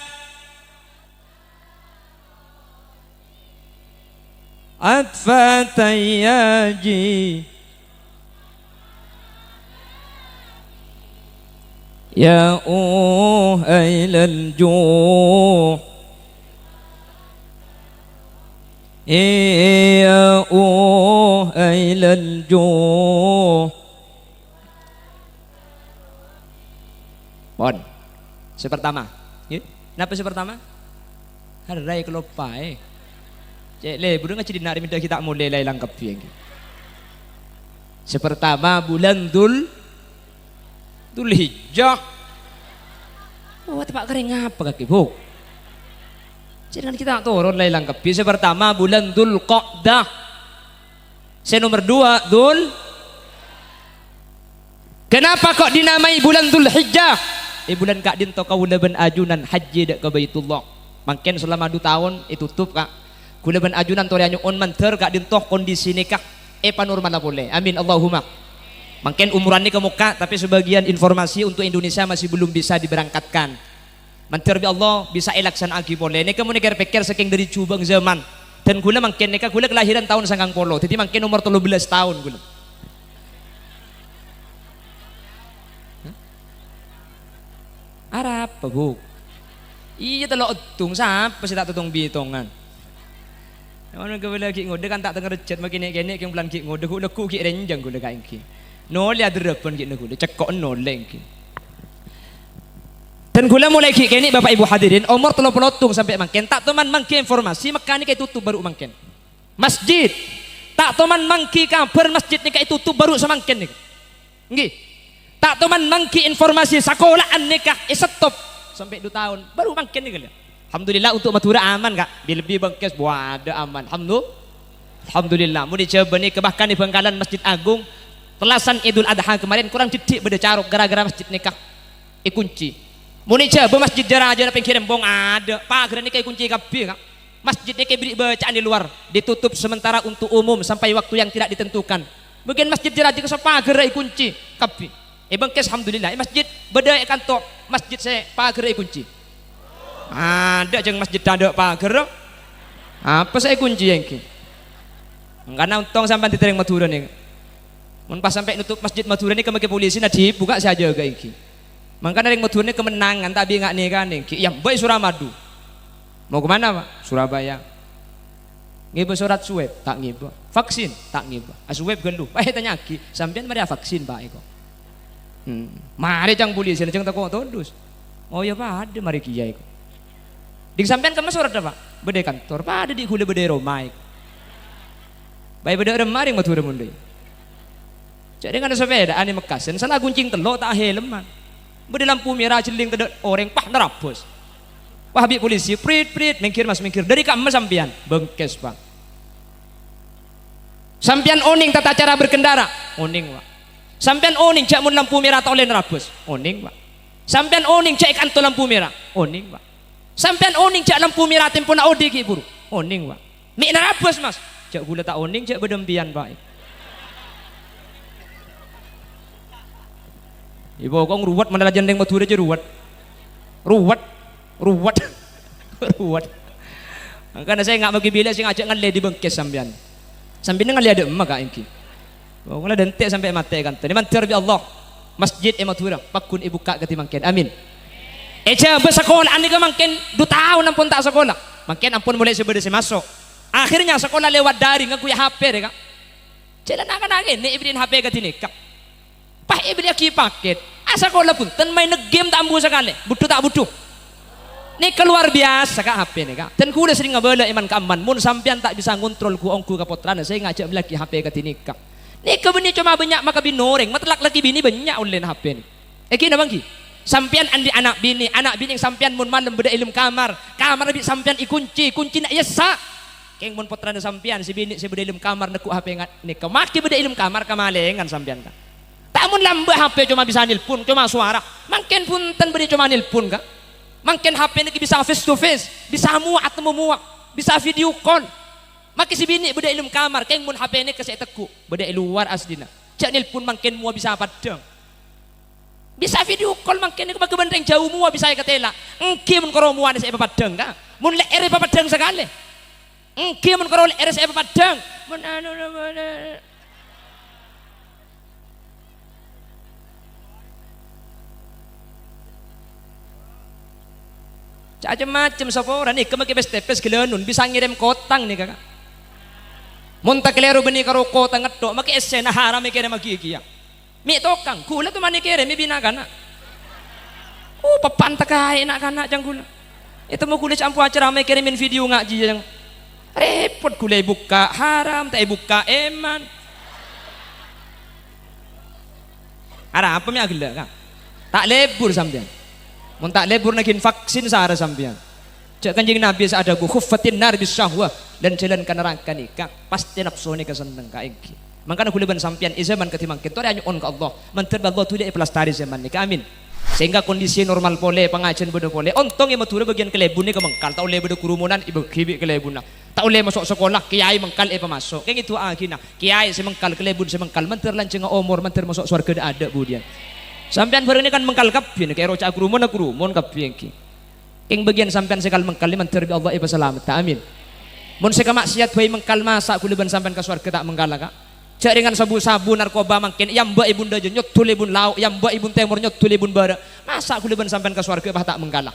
Atfa tayyaji. Ya uh ailal juh. Ya uh ailal juh. Pon. Sè pertama. Ngghi. Napa sè pertama? Harrai kaloppaè. Cè' lè, buru ngajhi dinna' rè mènta ghi' ta' molè la èlang kabbhi, ngghi. Sè pertama, bulân Dzul-, Dzulhijjah. Oh, tepa' karè ngapa kakè, Bu'? Jhâ' kan ghi' ta' toron la èlang kabbhi. Sè pertama, bulân Dzulqa'dah. Sè nomer dua, Dzul-, Kenapa kok dinamai bulân Dzulhijjah? È bulân ka'dinto kaulâ bân ajunan hajji dâ' ka Baitullah. Mangkèn salama du taon ètotop, Ka'. Kaulâ bân ajunan torè anyo'on mandhâr ka'dinto kondisi nèka èpanormala polè. Amin, Allahumma. Mangkèn umuran nèka mokka', tapè sebagian informasi untuk Indonesia masih belum bisa diberangkatkan. Mandhâr bi' Allah bisa èlaksana'aghi polè. Nèka mon èkèr-pèkkèr sakèng dhâri jhubâng zaman. Dan ghulâ mangkèn nèka ghulâ kalahiran taon sangang polo. Dhâddhi mangkèn omor tello bellâs taon ghulâ. Hah? Arapa, Bu'? Iyâ, tello' eddhung. Sapa sè ta' totong-bitongan? Mon ghulâ ghi' ngodâ kan ta' tengngerrejjhât, ma' kènè'-kènè' kèng bulân ghi' ngodâ, ghu-, lagghu' ghi' rènjhâng ghulâ kaèngghi. Nolè adhârâbhân ghi' na ghulâ, cèkko'en nolè èngghi. Dan ghulâ molaè ghi' kènè', Bapak Ibu hadirin, omor tello polo eddhung sampè' mangkèn, ta' toman mangghi informasi, Mekkah nèka ètotop bhâru mangkèn. Masjid, ta' toman mangghi kabhâr masjid nèka ètotop bhâru samangkèn nèka. Ngghi. Ta' toman mangghi informasi sakola'an nèka èsettop sampè' du taon. Bhâru mangkèn nèka, lè. Alhamdulillah, untuk Madhurâ aman, Ka'. Bi-, lebbi bengkes, bâdâ aman. Alhamdu-, Alhamdulillah. Mon è Jhâbâ nèka bahkan è Bhângkalan Masjid Agung, tellasan Idul Adha kemarin, korang dhiddhi' bâdâ carok gara-gara masjid nèka èkoncè. Mon è Jhâbâ masjid jâ-rajâna pènggir embong adâ', paghârra nèka èkoncè kabbhi, Ka'. Masjid nèka èberri' bâcaan è lowar, ditotop sementara untuk umum sampai waktu yang tidak ditentukan. Bâgiyân masjid jâ-rajâ sè paghârra èkoncè kabbhi. È bengkes, alhamdulillah, è masjid bâdâ è kanto masjid sè paghârra èkoncè. Adâ' jhâng masjid tadâ' paghârra. Apa sè èkoncè èngghi? Mangkana ontong sampèyan dhâddhi orèng Madhurâ nèka. Mon pas sampè' notop masjid Madhurâ nèka makè polisi, na dhibu, Ka', sè ajâgâ èngghi. Mangkana orèng Madhurâ nèka kemennangan, ta' bi' nga'-nèkanè èngghi. Iyâ, mbâ' è Suramadu. Mau ke mana, Pak? Surabaya. Ngibâ sorat swab? Ta' ngibâ. Vaksin? Ta' ngibâ. A, swab ghâllu. Pas ètanya'aghi, "Sampèyan marè avaksin, Pak, èko?" Hmm. Marè ca'na polisina, ca'na tako' todus. "Oh, iyâ, padâ marè kèya," èko. "Ding sampèyan kemma soradda, Pak?" "Bâdâ è kantor." "Padâ dhi' ghulâ bâdâ è roma," èko. Bâi bâdâ è roma, orèng Madhurâ mondhâi. Jhâ' rèng ana sapèdaan è Mekkasân, sala goncèng tello' ta' ahelman. Bâdâ lampu mèra jhelling tadâ' orèng, pas nerabâs. Wah, bi' polisi, prit, prit, "Mèngghir, Mas, mèngghir. Dâri kamma sampèyan?" "Bengkes, Pak." "Sampèyan onèng tata cara berkendara?" "Onèng, Pak." "Sampèyan onèng jhâ' mon lampu mèra ta' ollè nerabâs?" "Onèng, Pak." "Sampèyan onèng jhâ' è kanto lampu mèra?" "Onèng, Pak." "Sampèyan onèng jhâ' lampu mèra tempona odi ghi' buru?" "Onèng, Pak." "Mè' narabâs, Mas?" "Jhâ' ghulâ ta' onèng, jhâ' bâdâ empèyan, Pak." Èbâ kong ruwet, mana rajâna orèng Madhurâ jhâ' ruwet. Ruwet. Ruwet. Ruwet. Mangkana sènga' maghi bilâ sè ngajhâk ngallè è bengkes sampèyan. Sampèyan ngallè adâ' emma ka' ènggi. Oh, ngala dânte' sampè' matè kan. Tadi mandhâr bi' Allah. Masjid è Madhurâ, pagghun èbukka' kadhi mangkèn. Amin. È Jhâbâ sakola'an nèka mangkèn du taon ampon ta' sakola. Mangkèn ampon molaè sè bâdâ sè maso'. Akhirnya sakola lewat daring ngangghuy H P rè, Ka'. Jhâ' la na'-kana' kènè' èbèrri'in H P kadhi nèka. Pas èbelliyaghi paket. Asakola bhunten maèn game ta' ambu sakalè. Budhu ta' budhu? Nèka lowar biyasa, Ka', H P nèka. Dan kaulâ serrèng abâlâ è man-ka'emman, mon sampèyan ta' bisa ngontrol ghu-ongghu ka pottrana, sè ngajhâk mellèyaghi H P kadhi nèka. Nèka bânnè coma bânnya' makabin orèng, matellak lakè binè bânnya' ollèna H P nèka. Èngghi napa èngghi? Sampèyan andi' ana' binè, ana' binè sampèyan mon malem bâdâ è dâlem kamar, kamarra bi' sampèyan èkoncè, koncèna èyessa'. Kèng mon pottrana sampèyan sè binè sè bâdâ è dâlem kamar neggu' H P nga-, nèka, maghi bâdâ è dâlem kamar kamalèngan sampèyan, Ka'. Ta' mon lambâ' H P coma bisa nelpon, coma sowara. Mangkèn bhunten bânnè coma nelpon, Ka'. Mangkèn H P nèka bisa face to face, bisa mowa atemmo mowa, bisa video call. Maghi sè binè bâdâ è dâlem kamar, kèng mon H P nèka sè ètegghu', bâdâ è lowar asllina. Jhâ' nelpon mangkèn mowa bisa paddhâng. Bisa video call mangkèn nèka maghi bân rèng jhâu mowa bisa èkatèla. Èngghi mon karo mowana sè èpapaddhâng, Ka'. Mon lè'èrra èpapaddhâng sakalè. Èngghi mon karo lè'èrra sè èpapaddhâng. Mon anu, cacem-macem sapora nèka maghi pès-tèpès ghâlânon bisa ngèrèm kotang nèka, Ka'. Mon ta' kalèro bânnè karo kotang ngetto', maghi essèna haram èkèrèm maghi kèya. Mè' tokang, ghulâ toman èkèrèm mè' bi' na'-kana'. Oh, peppa'an takaè na'-kana' ca'na ghulâ. Ètemmo ghulâ ca'na ambu acara mè' kèrèmèn video ngajhi, ca'na. Rèpot ghulâ èbukka' haram, ta' èbukka' èman. Arapa mè' aghellâ', Ka'? Ta' lebur sampèyan. Mon ta' lebur naghin vaksin sara sampèyan. Jhâ' Kanjeng Nabi sè adhâbu, "Khuffatin nar bis syahwah," lan jhâlân ka naraka nèka, pastè napso nèka senneng, Ka', èngghi. Mangkana ghulâ bân sampèyan è jhâman kadhi mangkèn torè anyo'on ka Allah, mandhâr bi' Allah dhuli èpalastarè jhâman nèka. Amin. Sehingga kondisi normal polè, pangajhiyân bâdâ polè. Ontong è Madhurâ bâgiyân kalèbun nèka mengkal, ta' ollè bâdâ kerumunan èbâghi bi' kalèbunna. Ta' ollè maso' sakola, kèyaè mengkal èpamaso'. Kèng èdu'aaghi, nah, kèyaè sè mengkal, kalèbun sè mengkal, mandhâr lanjhângnga omor, mandhâr maso' sowarghâ dâ'-adâ' budiyân. Sampèyan bhâreng nèka kan mengkal kabbhi, nèka è roca'a kerumunan, kerumunan kabbhi èngghi. Kèng bâgiyân sampèyan sè kal-mengkal nèka mandhâr bi' Allah èpasalamedhâ. Amin. Mon sè kamaksiat bhâi mengkal, masa' ghulâ bân sampèyan ka sowarghâ ta' mengkala, Ka'? Jhâ' rèngan sabu-sabu narkoba mangkèn, èyambâ è bun dâjâ, nyoddhul è bun lao', èyambâ è bun tèmor, nyoddhul è bun bârâ'. Masa' ghulâ bân sampèyan ka sowarghâ pas ta' mengkala?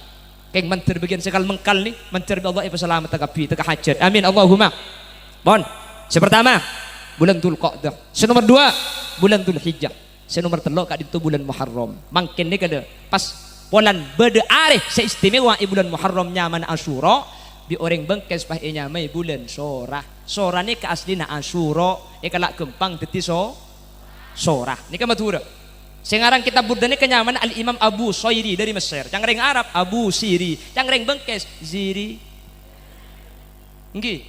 Kèng mandhâr bâgiyân sè kal-mengkal nèka, mandhâr bi' Allah èpasalamedhâ kabbhi, tèka hajat. Amin, Allahumma. Pon. Sè partama, bulân Dzulqa'dah. Sè nomer duwâ', bulân Dzulhijjah. Sè nomer tello' ka'dinto bulân Muharram. Mangkèn nèka lho, pas polana bâdâ arè sè istimewa è bulân Muharram nyamana Asyura, bi' orèng Bengkès pas ènyamaè bulân Sora. Sora nèka asllina Asyura, èkala' ghâmpang dhâddhi So-, Sora. Nèka Madhurâ. Sè ngarang kitab Burdah nèka nyamana Al-Imam Abu Soiri dâri Messèr. Ca'na rèng Arab, Abu Siri. Ca'na rèng Bengkès, Ziri. Èngghi.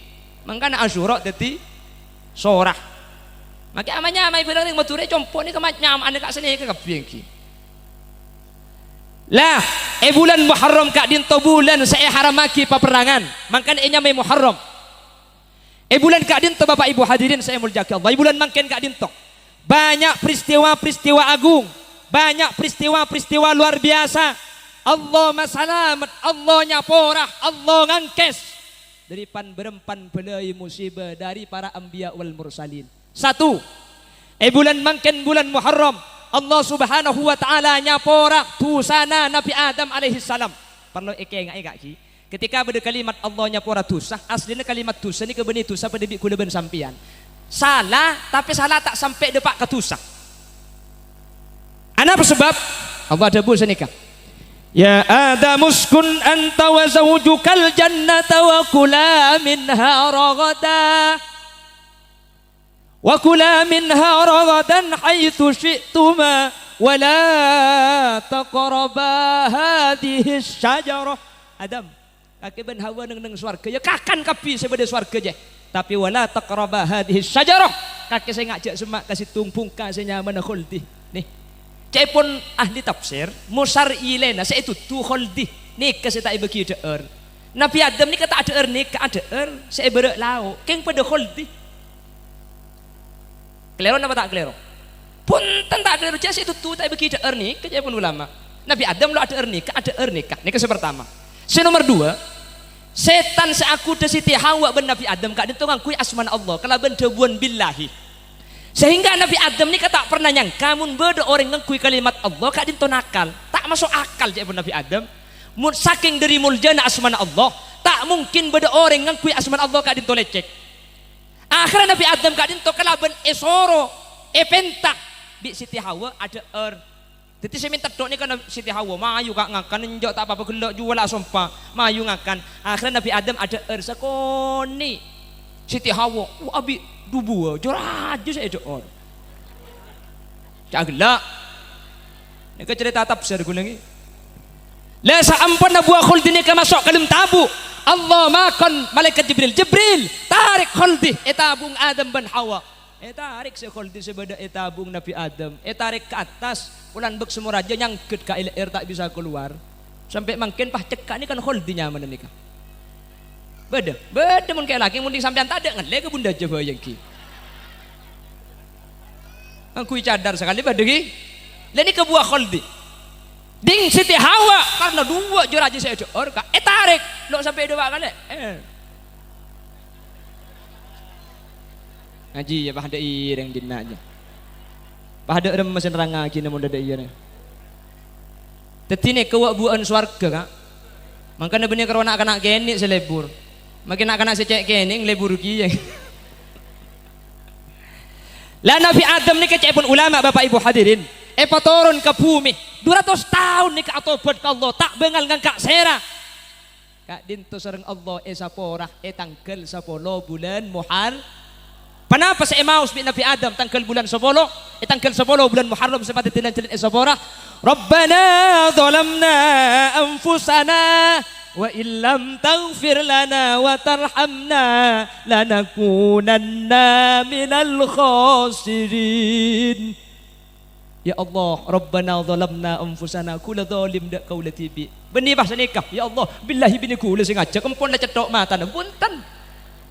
Mangkana Asyura dhâddhi Sora. Makè ama nyamaè bhârâng rèng Madhurâ compo' nèka ma-, nyamana ka' sanèka kabbhi èngghi. Lah, è bulân Muharram ka'dinto bulân sè èharammaghi paperrangan, mangkana ènyamaè Muharram. È bulân ka'dinto, Bapak Ibu hadirin sè èmoljâ'aghi Allah, è bulân mangkèn ka'dinto, banyak peristiwa-peristiwa agung, banyak peristiwa-peristiwa luar biasa. Allah masalamet, Allah nyapora, Allah ngangkès dâri pan-bârâmpan bâlâi musibâ dâri para anbiya wal mursalin. Satu, è bulân mangkèn, bulân Muharram, Allah Subhanahu wa Ta'ala nyapora dhusana Nabbhi Adam alaihissalam. Parlo èkaènga'è, Ka', ghi. Ketika bâdâ kalimat Allah nyapora dhusa, asllina kalimat dhusa nèka bânnè dhusa padâ bi' ghulâ bân sampèyan. Sala, tapè sala ta' sampè' dâpa' ka dhusa. Anapa sabâb? Allah adhâbu sanèka, "Ya Adam, uskun anta wa zaujukal jannata wa kula minha raghada." "Wa kula minha ragadan haitsu syi'tuma, wa la taqraba hadhihi syajarah." Adam, kakè bân Hawa neng-enneng sowarghâ, iyâ kakan kabbhi sè bâdâ sowarghâ, jâ. Tapè wa la taqraba hadhihi syajarah, kakè sènga' jâ' semma' ka sèttong bhungka sè nyamana khuldi. Nè, ca'èpon ahli tafsir, mosar ilèna sè ètodhu khuldi, nèka sè ta' èbâghi dhâ'âr. Nabbhi Adam nèka ta' adhâ'âr nèka, adhâ'âr sè è bârâ' lao', kèng padâ khuldi. Kalèro napa ta' kalèro? Bhunten ta' kalèro, jâ' sè ètodhu ta' èbâghi dhâ'âr nèka, ca'èpon ulama. Nabbhi Adam lo' adhâ'âr nèka, adhâ'âr nèka. Nèka sè partama. Sè nomer duwâ', Sètan sè aghudhâ Siti Hawa bân Nabbhi Adam ka'dinto ngangghuy asmana Allah kalabân dhâbuwân billahi. Sehingga Nabbhi Adam nèka ta' pernah nyangka mon bâdâ orèng ngangghuy kalimat Allah ka'dinto nakal. Ta' maso' akal, ca'èpon Nabbhi Adam. Mon sakèng dhâri moljâna asmana Allah, ta' mungkin bâdâ orèng ngangghuy asmana Allah ka'dinto lècèk. Akhèrra Nabbhi Adam ka'dinto kalabân èsoro, èpènta bi' Siti Hawa adhâ'âr. Dhâddhi sè mènta tèdhung nèka Siti Hawa, "Mayu, Ka', ngakan, enjâ' ta' pa-apa ghellâ' juwâ la asompa, mayu ngakan." Akhèrra Nabbhi Adam adhâ'âr sakonè'. Siti Hawa, "Wa, abi' dhâbuwâ, jâ rajâ sè èdhâ'âr. Ca' ghellâ'." Nèka carèta tafsir ghulâ ngghi. La saamponna buwâ kholdi nèka maso' ka dâlem tabu', Allah makon malaèkat Jibril, "Jibril, tarèk kholdi è tabu'na Adam bân Hawa." Ètarèk sè kholdi sè bâdâ è tabu'na Nabbhi Adam, ètarèk ka attas, polana bâk sè morajâ nyangghât ka è lè'èr ta' bisa kalowar. Sampè' mangkèn pas cekka' nèka kholdi nyamana nèka. Bâdâ, bâdâ mon kèya lakè, mon dhing sampèyan tadâ' ngallè ka bundhâ jâ bhâi ènggi. Ngangghuy cadar sakalè bâdâ ghi. La nèka buwâ kholdi. Dhing Siti Hawa, karna dhuwâ' jâ rajâ sè èdhâ'âr, Ka', ètarèk, lo' sampè' dâpa' kalè. Eh. Ngajhi, yâ, padâ irèng dinna', yâ. Padâ remma sè nerrangngaghi, mon dâdâ iyâ, nè. Dhâddhi, nèka wa'-buwâ'ân sowarghâ, Ka'. Mangkana bânnè karo na'-kana' kènè' sè lebur. Makkè na'-kana' sè cè' kènè' lebur kèya. La Nabbhi Adam nèka ca'èpon ulama, Bapa' Ibu hadirin, èpatoron ka bhumè. Du ratos taon nèka atobhât ka Allah, ta' bângal ngangka' sèra. Ka'dinto sareng Allah èsapora è tangghâl sapolo bulân Muhar-, Ponapa sè èmaos bi' Nabbhi Adam tangghâl bulân sapolo? È tangghâl sapolo bulân Muharram sè padâddhi lan-jhâlân èsapora, "Rabbana zalamna anfusana wa illam taghfir lana wa tarhamna lanakunanna minal khasirin." Ya Allah, Rabbana zalamna anfusana, kaulâ zalim dâ' kaulâ dhibi'. Bânnè pas sanèka, ya Allah, billahi binè kaulâ sè ngajhâk, empon la cètto' matana. Bhunten.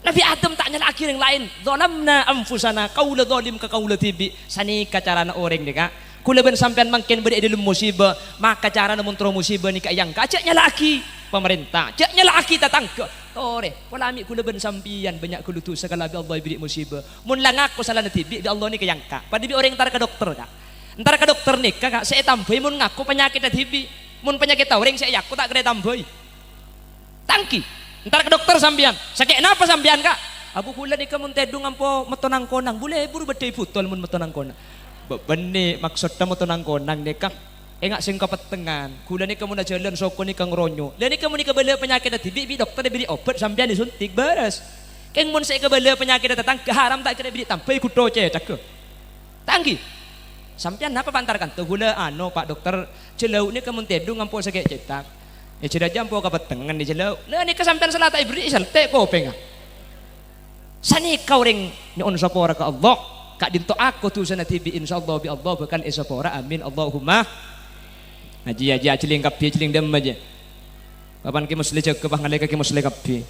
Nabbhi Adam ta' nyala'aghi orèng laèn. Zalamna anfusana, kaulâ zalim ka kaulâ dhibi'. Sanèka carana orèng nèka. Kaulâ bân sampèyan mangkèn bâdâ è dâlem musibah, maka carana mon terro musibah nèka èyangka', jhâ' nyala'aghi pamarènta, jhâ' nyala'aghi tatangghâ. Torè, pola mè' kaulâ bân sampèyan bânnya' ghâllu dhusa kalabân Allah èberri' musibah. Mon la ngako salana dhibi', bi' Allah nèka èyangka'. Padâ bi' orèng entar ka dokter, Ka'. Entar ka dokter nèka, Ka', sè ètambâi mon ngako panyakèddhâ dhibi'. Mon panyakèddhâ orèng sè èako ta' kèra ètambâi. Tanggi. Entar ka dokter sampèyan. Sakè' napa sampèyan, Ka'? Abu, kaulâ nèka mon tèdung ampo metto nang-konang. Bu lebur bâdâ è butol mon metto nang-konang. Bâ-, bânnè maksoddhâ metto nang-konang nèka. Enga' sè kapettengngan. Kaulâ nèka mon ajhâlân soko nèka ngronyok. La nèka mon kabâlâ panyakèddhâ dhibi' bi' dokter èberri' obat sampèyan èsuntik, bârâs. Kèng mon sè kabâlâ panyakèddhâ tatangghâ haram ta' kèra èberri' tambâi ghutto cèthagghâ. Tanggi. Sampèyan napa, Pa', entar kanto? Kaulâ, anu, Pa' Dokter, jhâlâu nèka mon tèdung ampo sakè' cèthak. È jhâ' rajâ ampo kapettengngan è jhâlâu. La nèka sampèyan sala ta' èberri' sèltè' kopèngnga. Sanèka orèng nyo'on sapora ka Allah, ka'dinto ako dhusana dhibi', insyaallah bi' Allah bhâkal èsapora. Amin, Allahumma. Ajiyâ, ajiyâ, ajhâlèng kabbhi, ajhâlèng dâmma, jiyâ. Papan Kè Muslè jâgâ, pas ngalèka Kè Muslè kabbhi.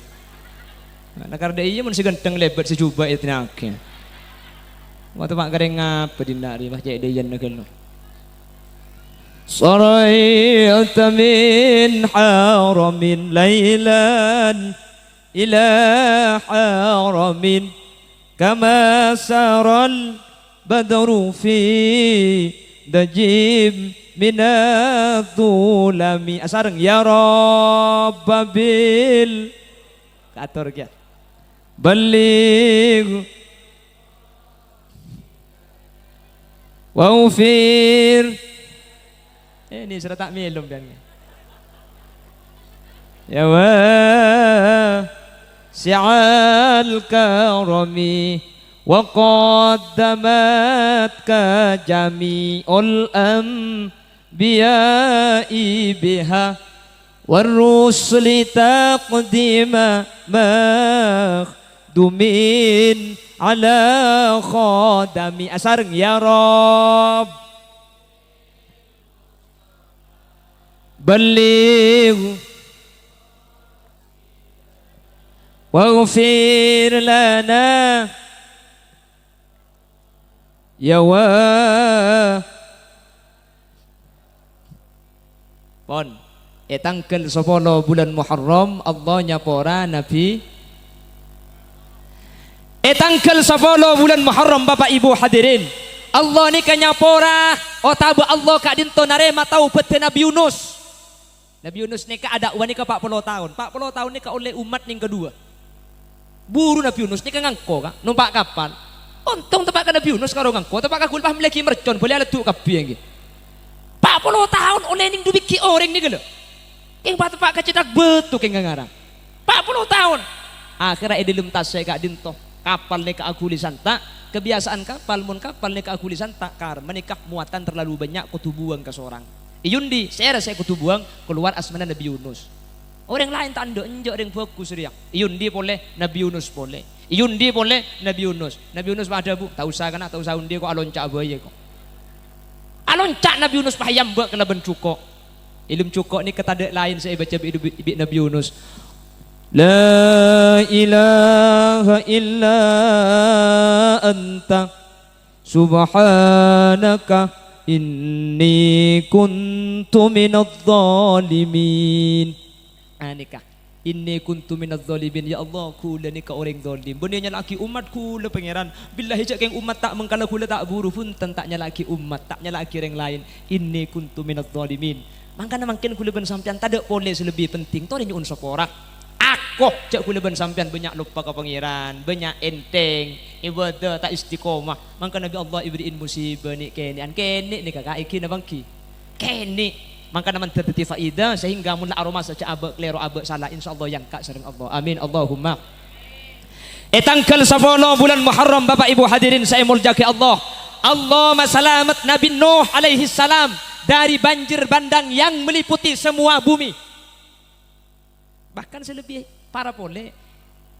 Nah, nakar dâ' iyâ mon sè ghântheng lèbât sè jhubâ' ètèna'aghi. Wa, ta' pa' karè ngapa dinna' rè, pas cè' dâ' iyâ ghâllu. Sarayta min haramin lailan ila haramin kama saral badru fi dajim minadh dhulami. Asareng, ya Rabba bil. Kaator kèya. Balligh. Waghfir. Eh, ini serta milum dan. Ya wasi'al karami wa qaddamatka jami'ul anbiya'i biha war rusuli taqdima makhdumin ala khadami. Asareng, ya Rabb. Balligh. Waghfir lana. Ya wa-, pon. È tangghâl sapolo bulân Muharram, Allah nyapora Nabi. È tangghâl sapolo bulân Muharram, Bapa' Ibu hadirin, Allah nèka nyapora, otabâ Allah ka'dinto narèma taubaddhâ Nabi Yunus. Nabi Yunus nèka adâ'wa nèka pa' polo taon. Pa' polo taon nèka ollè ommat nèng kaduwâ. Buru Nabi Yunus nèka ngangko, Ka', nompa' kapal. Ontong teppa' ka Nabi Yunus karo ngangko, teppa' ka ghulâ pas mellèaghi mercon, bâli aleddu' kabbhi, ènggi. Pa' polo taon ollè nèng dhu bighi' orèng nèka, lho. Kèng pa-, teppa' ka cèthak bâto kèng ngarang. Pa' polo taon. Akhèrra è dâlem tasè' ka'dinto, kapal nèka aghuli santa'. Kebiasaan kapal, mon kapal nèka aghuli santa', karma nèka muatan terlalu bânnya', kodhu buwâng kasorang. Èyondi, sèra sè kodhu buwâng, kalowar asmana Nabi Yunus. Orèng laèn ta' endâ', enjâ' orèng bhâghus rèya. Èyondi polè, Nabi Yunus polè. Èyondi polè, Nabi Yunus. Nabi Yunus pas adhâbu, "Ta' osa, kana', ta' osa ondi, ko' alonca' bhâi, ko'." Alonca' Nabi Yunus pas èambâ' kalabân jhuko'. È dâlem jhuko' nèka tadâ' laèn sè èbâca bi', bi', bi' Nabi Yunus. "La ilaha illa anta subhanaka inni kuntu minadh dhalimin." Ah, nèka. "Inni kuntu minadh dhalimin." Ya Allah, ghulâ nèka orèng dhalim. Bânnè nyala'aghi ommat ghulâ, Pangèran. Billahi, jhâ' kèng ommat ta' mengkala ghulâ ta' buru, bhunten, ta' nyala'aghi ommat, ta' nyala'aghi rèng laèn. "Inni kuntu minadh dhalimin." Mangkana mangkèn ghulâ bân sampèyan tadâ' polè sè lebbi penting, torè nyo'on sapora. Ako, jhâ' ghulâ bân sampèyan bânnya' loppa ka Pangèran, bânnya' ènthèng, ibadah ta' istiqomah. Mangkana bi' Allah èberri'in musibâ nè'-kènè'an. Kènè' nèka, Ka', èngghi napa èngghi? Kènè'. Mangkana mandhâr dhâddhi faèdah, sehingga mon la aromasa jhâ' abâ' kalèro, abâ' sala, insyaallah èangka' sareng Allah. Amin, Allahumma. È tangghâl sapolo bulân Muharram, Bapa' Ibu hadirin sè èmoljâ'aghi Allah, Allah masalamet Nabi Nuh alaihissalam dâri banjir bandang yang meliputi semua bumi. Bahkan sè lebbi para polè,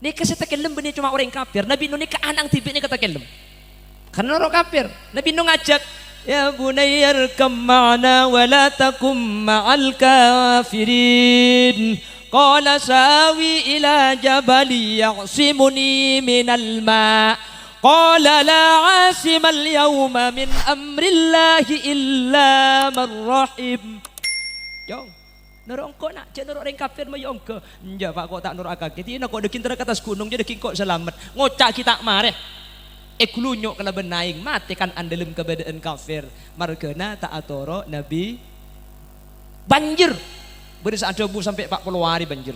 nèka sè takellem bânnè coma orèng kafir. Nabi Nuh nèka ana'na dhibi' nèka takellem. Karna noro' kafir. Nabi Nuh ngajhâk, "Ya bunayya irkab ma'ana wa la takum ma'al kafirin." Qala sa'awi ila jabalin ya'simuni minal ma'. Qala la 'asimal yauma min amrillahi illa man rahim. Jhung. Noro' engko', na', jhâ' noro' orèng kafir, mayu ongghâ. Enjâ', Pa', ko' ta' noro' akaghi. Dina ko' dâggi' terra ka attas ghunong, jhâ' dâggi' ko' salamet. Ngoca' ghi' ta' marè. Èghulunyo' kalabân aèng, matè kan-, andâlem kabâdâ'ân kafir. Marghâna ta' atoro' Nabi. Banjir. Bâdâ sè adhâbu sampè' pa' polo arè banjir.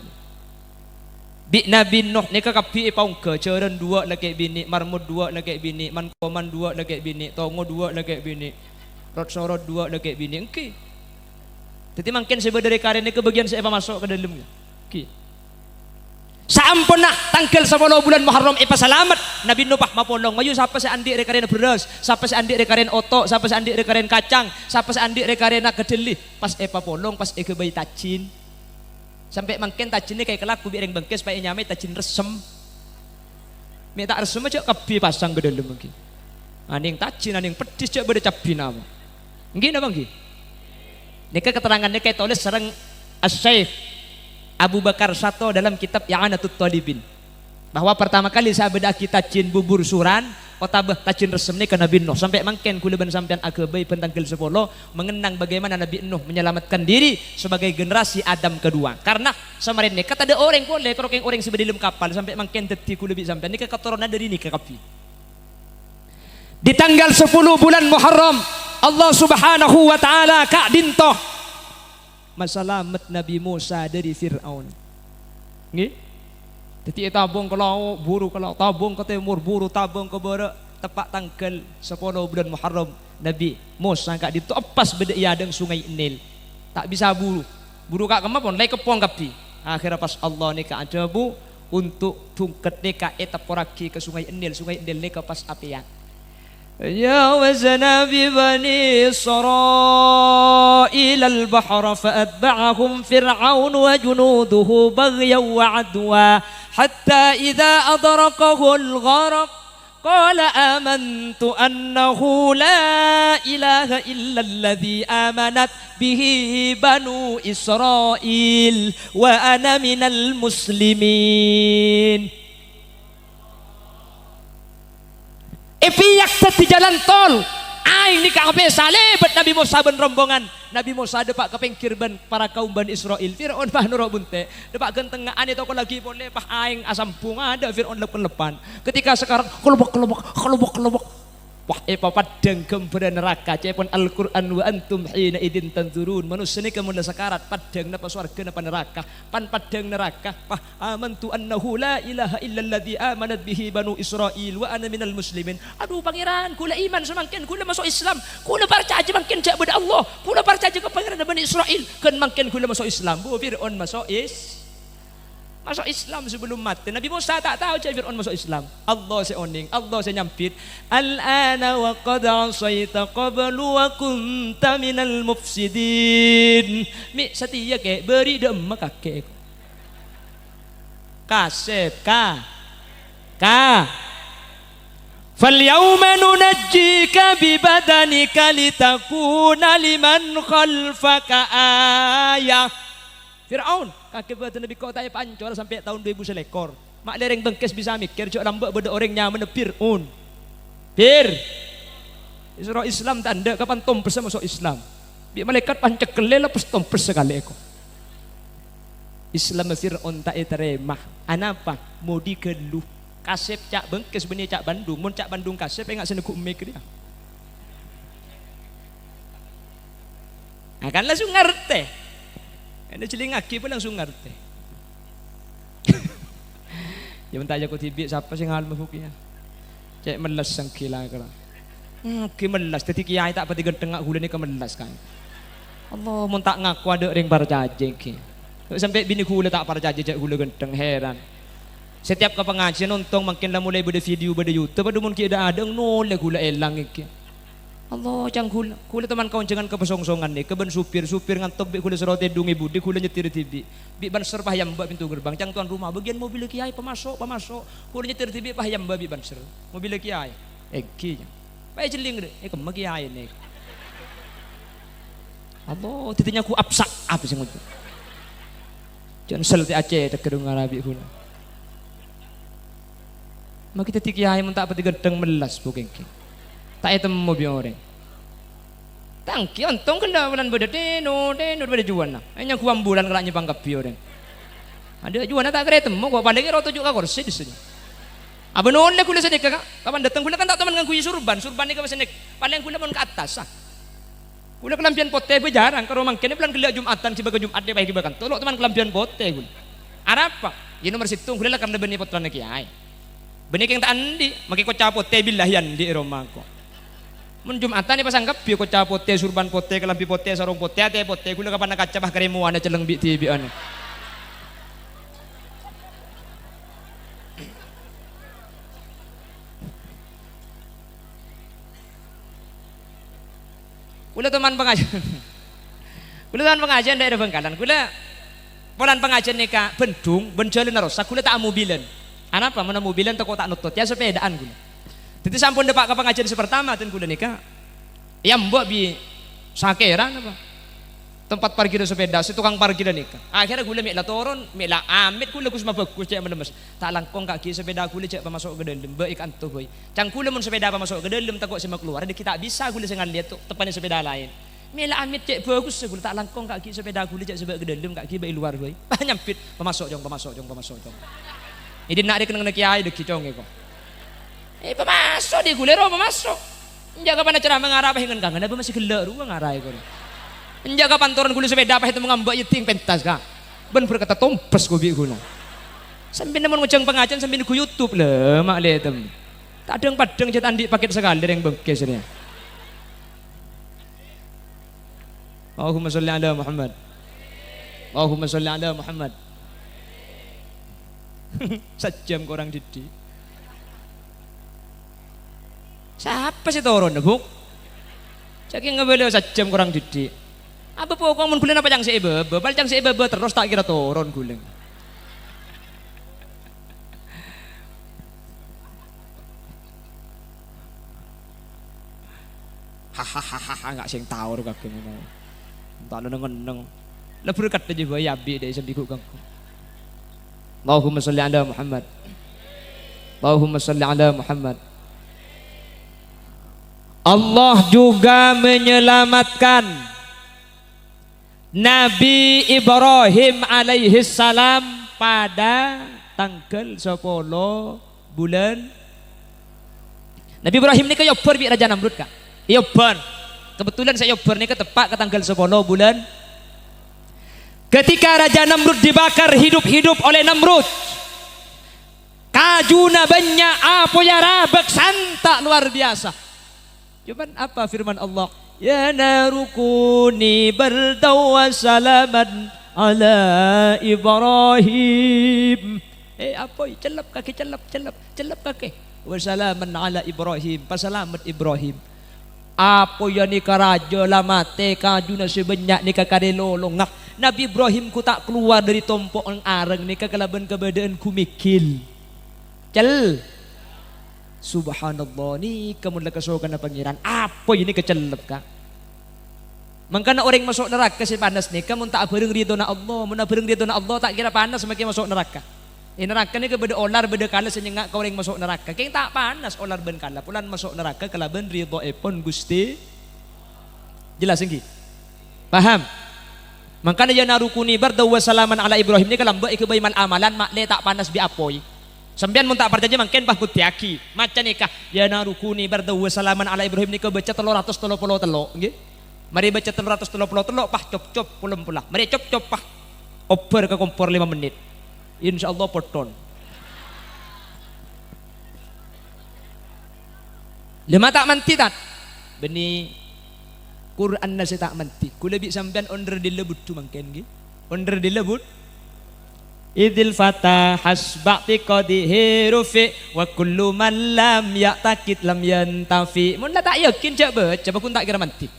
Bi' Nabi Nuh nèka kabbhi èpaongghâ, jhârân duwâ' lakè' binè', marmut duwâ' lakè' binè', man-, koman duwâ' lakè' binè', tongo duwâ' lakè' binè', rot-sorot duwâ' lakè' binè', èngghi. Dhâddhi mangkèn sè bâdâ rè-karè nèka bâgiyân sè èpamaso' ka dâlem, èngghi. Saamponna tangghâl sapolo bulân Muharram èpasalamet, Nabi Nuh pas mapolong, "Mayu sapa sè andi' rè-karèna bherrâs, sapa sè andi' rè-karèna oto', sapa sè andi' rè-karèna kacang, sapa sè andi' rè-karèna ghâddhâlli." Pas èpapolong, pas èghâbây tajin. Sampè' mangkèn tajinna kaè kalaku bi' rèng Bengkes, pas ènyamaè tajin ressem. Mè' ta' ressem jhâ' kabbhi pasang ka dâlem èngghi. Anèng tajin, anèng peddhis, jhâ' bâdâ cabbhina, apa? Èngghi napa èngghi? Nèka keterangan nèka ètolès sareng Asy-Syaikh Abu Bakar Sato dalam kitab I'anatut Thalibin. Bahwa pertama kali sè abâdâ'aghi tajin bubur suran otabâ tajin ressem nèka Nabi Nuh. Sampè' mangkèn ghulâ bân sampèyan aghâbây bân tangghâl sapolo mengenang bagaimana Nabi Nuh menyelamatkan diri sebagai generasi Adam kedua. Karna samarèn nèka tadâ' orèng polè, karo kèng orèng sè bâdâ è dâlem kapal, sampè' mangkèn dhâddhi ghulâ bi' sampèyan nèka katoronan dâri nèka kabbhi. Di tangghâl sapolo bulân Muharram, Allah Subhanahu wa Ta'ala ka'dinto masalamet Nabi Musa dâri Fir'aun. Ngghi? Dhâddhi ètabung ka lao', buru ka lao', tabung ka tèmor, buru, tabung ka bârâ', teppa' tangghâl sapolo bulân Muharram, Nabi Musa ka'dinto eppas bâdâ è adâ'na Songay Nil. Ta' bisa buru. Buru ka kemma pon, la èkeppong kabbhi. Akhèrra pas Allah nèka adhâbu, untuk tongket nèka ètepporraghi ka Songay Nil, Songay Nil nèka pas apèyan. جاوزنا ببني إسرائيل البحر فأتبعهم فرعون وجنوده بغيا وعدوا حتى إذا أدركه الغرق قال آمنت أنه لا إله إلا الذي آمنت به بنو إسرائيل وأنا من المسلمين. Èpèyak dhâddhi jalan tol. Aèng nèka apè salèbât Nabbhi Mosa bân rombongan. Nabbhi Mosa dâpa' ka pèngghir bân para kaum Bani Isra'il. Fir'aun pas noro' bunte'. Dâpa' ghântengnga'an ètokol laghi polè, pas aèng asambhung, adâ' Fir'aun lep-kellepan. Ketika sakarat, kelebek, kelebek, kelebek, kelebek. Wah, èpapaddhâng ghâmbhârân naraka, ca'èpon Al-Qur'an, "Wa antum hina idzin tanzurun." Manossa nèka mon la sakarat, paddhâng napa sowarghâ napa naraka? Pan paddhâng naraka, pas, "Amantu annahu la ilaha illalladzi amanat bihi banu Israil wa ana minal muslimin." Adhu, Pangèran, ghulâ iman samangkèn, ghulâ maso' Islam. Ghulâ parcajâ mangkèn jhâ' bâdâ Allah. Ghulâ parcajâ ka Pangèranna Bani Israil. Ghân mangkèn ghulâ maso' Islam. Bu, Fir'aun maso' Is-, maso' Islam sabellum matè. Nabbhi Mosa ta' tao jhâ' Fir'aun maso' Islam. Allah sè onèng, Allah sè nyambit. "Al-ana wa qad asaita qablu wa kunta minal mufsidin." Mè' satèya, Kè', bâri' dâ' emma kakè. Kasèp, ka. Ka. "Fal yauma nunajjika bi badanika litakuna liman khalfaka ayah." Fir'aun, kakè bâdânna bi' engko' ta' èpancor sampè' taon du èbu salèkor. Ma' lè orèng bengkes bisa mèkkèr jhâ' lambâ' bâdâ orèng nyamana Fir'aun. Fir. Èsoro Islam ta' endâ', kapan tompessa maso' Islam. Bi' malaèkat pancèkellè la pas tompes sakalè èko. Islamma Fir'aun ta' ètarèma. Anapa? Modi ghâllu. Kasèp ca' bengkes bânnè ca' Bandung. Mon ca' Bandung kasèp, enga' sè neggu' emmè' kèya. Ah, kan langsung ngartè. Kan èjhellingngaghi pon langsung ngartè. Ya, mon ta' jhâ' kodhu dhibi' sapa sè ngalem, Bu, kèya? Cè' mellas sèngghila kèra. Hmm, ghi mellas, dhâddhi kèyaè ta' patè ghântengnga ghulâ nèka mellas, kaè. Allah, mon ta' ngako adâ' rèng parcajâ, ghi. Sampè' binè ghulâ ta' parcajâ jhâ' ghulâ ghânteng, heran. Setiap ka pangajiân ontong mangkèn la molaè bâdâ video, bâdâ YouTube, adhu mon ghi' dâ'-adâ' nolè ghulâ èlang, ghi. Allah, ca'na ghulâ, ghulâ toman kaonjhângan ka pasongsongan nèka bân supir, supir ngantok bi' ghulâ soro tèdung è budi, ghulâ nyètir dhibi'. Bi' banser pas èambâ' pintu gerbang, ca'na towan roma, "Bâgiyân mobil kèyaè, pamaso', pamaso'." Ghulâ nyètir dhibi' pas èambâ' bi' banser. "Mobil kèyaè?" "Èngghi." Pas èjhelling, "È kemma kèyaè nèka?" Allah, dhâddhi nyaku apsa', apa sè ngoca'? Jhân sel tè acè tegerung ngarabi ghulâ. Mangkè dhâddhi kèyaè mon ta' patè ghânteng mellas, Bu, kèngkèng. Ta' ètemmo bi' orèng. Tangghi ontong ghellâ' bulân bâdâ tèno, tèno bâdâ juwana. È nyanggu ambulan kala nyèmpang kabbhi orèng. Adâ' juwana ta' kèra ètemmo, kok palèng èro toju' ka korsè dhisèna. Abâ' nolè ghulâ sanèka, Ka'. Kapan dâteng ghulâ kan ta' toman ngangghuy surban, surban nèka pas sanèka. Palèng ghulâ mon ka attas, ah. Ghulâ kalambhiyân potè bâ jhârâng, karo mangkèn bulân ghellâ' Jum'atan, sè bâkal Jum'at dâpa' èghibâ kanto, lo' toman kalambhiyân potè ghulâ. Arapa? Iyâ nomer sèttong ghulâ lakar la bânnè pottrana kèyaè. Bânnè kèng ta' andi', makè koca' potè billahi andi' è roma ko'. Mon Jum'atan èpasang kabbhi koca' potè, surban potè, kalambhi potè, sarong potè, atè potè, ghulâ kapan kaca pas karèmowanna celleng bi'-dhibi'ân. Ghulâ toman pangajiân. Ghulâ toman pangajiân dâ'ârâ Bhângkalan. Ghulâ polana pangajiân nèka bendhung, bân jhâlânna rosak, ghulâ ta' amobilan. Anapa? Mon amobilan tako' ta' nottot, ya sapèdaan ghulâ. Dhâddhi sampon dâpa' ka pangajiân sè partama, dân ghulâ nèka èambâ' bi' sakèra napa? Tempat parkirra sapèda, sè tokang parkirra nèka. Akhèrra ghulâ mè' la toron, mè' la amèt ghulâ, Gus, ma' bhâghus cè' malemmes. Ta' langkong ka'aghi sapèda ghulâ jhâ' pamaso' ka dâlem, bâi kanto bâi. Ca'na ghulâ mon sapèda pamaso' ka dâlem, tako' sè makalowar, dhâggi' ta' bisa ghulâ sè ngallèya to-, teppa'na sapèda laèn. Mè' la amèt cè' bhâghussa ghulâ, ta' langkong ka'aghi sapèda ghulâ jhâ' sabâ' ka dâlem, ka'aghi bâi lowar bâi. Pas nyambit, "Pamaso', Cong, pamaso', Cong, pamaso', Cong." È dinna' rè kennengnganna kèyaè dhâggi', Cong, èko. Eh, pamaso' dhi ghulâ ro, pamaso'. Enjâ' kapan ceramah ngara pas èngan-kangan, abâ' masih ghellâ' rowa ngara èko. Enjâ' kapan toron ghulâ sapèda pas ètemmo ngambâ' yèdding pentas, Ka'. Bân berkatta tompes ghu bi' ghulâ. Sampèyan mon ngojhâng pangajiân, sampèyan ghu YouTube, lè, ma' lè tem. Ta' dhâng-paddhâng jhât andi' pakèt sakalè rèng bengkes rèya. Allahumma sholli ala Muhammad. Allahumma sholli ala Muhammad. Sajjhâm korang dhiddhi'. Sapa sè toron, Bu? Sakèng ngabâlâ sajjhâm korang dhiddhi'. Apa pokok mon ghulâ napa ca'na sè è bâbâ? Bâl ca'na sè è bâbâ terros ta' kèra toron ghulâ. Hahaha, nga' sè tao ro kakè ngono. Ta' neng-enneng. Lebur kata jibâ ya abi dâ' sè bhiku kangku. Allahumma sholli ala Muhammad. Allahumma sholli ala Muhammad. Allah juga menyelamatkan Nabi Ibrahim alaihissalam pada tanggal sapolo bulan. Nabi Ibrahim nèka èobbhâr bi' Raja Namrud, Ka'. Èobbhâr. Kebetulan sè èobbhâr nèka teppa' ka tanggal sapolo bulan. Ketika Raja Namrud dibakar hidup-hidup oleh Namrud, kajuna bânnya', apoyya rabâk santa' lowar biyasa. Cuman apa firman Allah? "Ya naru kuni bardan wa salaman ala Ibrahim." Eh, apoy, cellep kakè, cellep, cellep, cellep kakè. "Wa salaman ala Ibrahim," pasalamet Ibrahim. Apoyya nèka rajâ la matè, kajuna sè bânnya' nèka karè lolongnga. Nabi Ibrahim ghu ta' kalowar dâri tompo'na areng nèka kalabân kabâdâ'ân ghu mèghil. Cel. Subhanallah, nèka mon la kasokanna Pangèran, apoy nèka cellep, Ka'. Mangkana orèng maso' naraka sè panas nèka mon ta' abhâreng ridhona Allah, mon abhâreng ridhona Allah ta' kèra panas makè maso' naraka. È naraka nèka bâdâ olar, bâdâ kala sè nyengnga' ka orèng maso' naraka. Kèng ta' panas olar bân kala, polana maso' naraka kalabân ridhoèpon Ghustè. Jelas ènggi? Paham? Mangkana, "Ya naru kuni bardan wa salaman ala Ibrahim" nèka lambâ' èghâbây mal-amalan, ma'lè ta' panas bi' apoy. Sampèyan mon ta' parcajâ mangkèn pas ngoddhiyaghi. Maca nèka, "Ya naru kuni bardan wa salaman ala Ibrahim" nèka bâca tello ratos tello polo tello', ènggi? Marè bâca tello ratos tello polo tello', pas cop-cop polem pola. Marè cop-cop, pas obbhâr ka kompor lèma mennit. Insyaallah pothon. Lha ma' ta' mandhi, Tat? Bânnè Qur'anna sè ta' mandhi. Kaulâ bi' sampèyan ondher dhilla budhu mangkèn, ghi? Ondher dhilla bud-, "Idzil fata hasba'tiqadihi rufi', wa kullu man lam ya'taqid lam yantafi." Mon la ta' yakin, jhâ' bâca, bâ' ghun ta' kèra mandhi.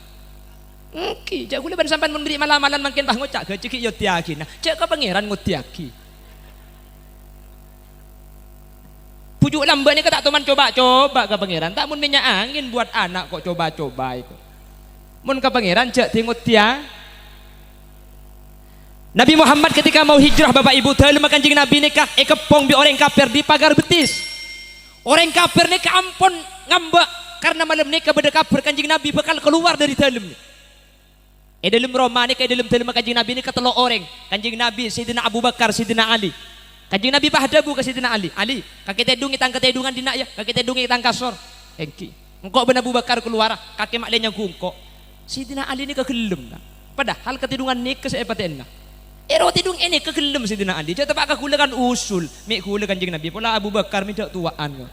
Ènggi, jhâ' kaulâ bân sampèyan mon bâri' mal-amalan mangkèn pas ngoca', ghâjâ ghi' èoddhiyaghi. Nah, jhâ' ka Pangèran ngoddhiyaghi. Bhuju' lambâ' nèka ta' toman coba-coba ka Pangèran. Ta' mon mènnya' angèn buwat ana' kok coba-coba èko. Mon ka Pangèran jhâ' dhi-ngoddhiyâ. Nabi Muhammad ketika mau hijrah, Bapak Ibu, dhâlemma Kanjeng Nabi nèka èkeppong bi' orèng kafir di pagar betis. Orèng kafir nèka ampon ngambâ', karna malem nèka bâdâ kabhâr Kanjeng Nabi bhâkal kalowar dâri dhâlem. È dhâlem roma nèka, è dhâlem dhâlemma Kanjeng Nabi nèka tello' orèng. Kanjeng Nabi, Sayyidina Abu Bakar, Sayyidina Ali. Kanjeng Nabi pas adhâbu ka Sayyidina Ali, "Ali, kakè tèdhungè tang katèdhungan dinna' yâ, kakè tèdhungè tang kasor." "Ènggi." "Engko' bân Abu Bakar kalowara, kakè ma' lè nyangghu engko'." Sayyidina Ali nèka ghellem, Ka'. Padahal katèdhungan nèka sè èpatè'ana. Èro tèdhung è nèka ghellem Sayyidina Ali. Jhâ' teppa' ka kaulâ kan usul. Mè' kaulâ Kanjeng Nabi, pola Abu Bakar mè' dâ' towa'an, Ka'.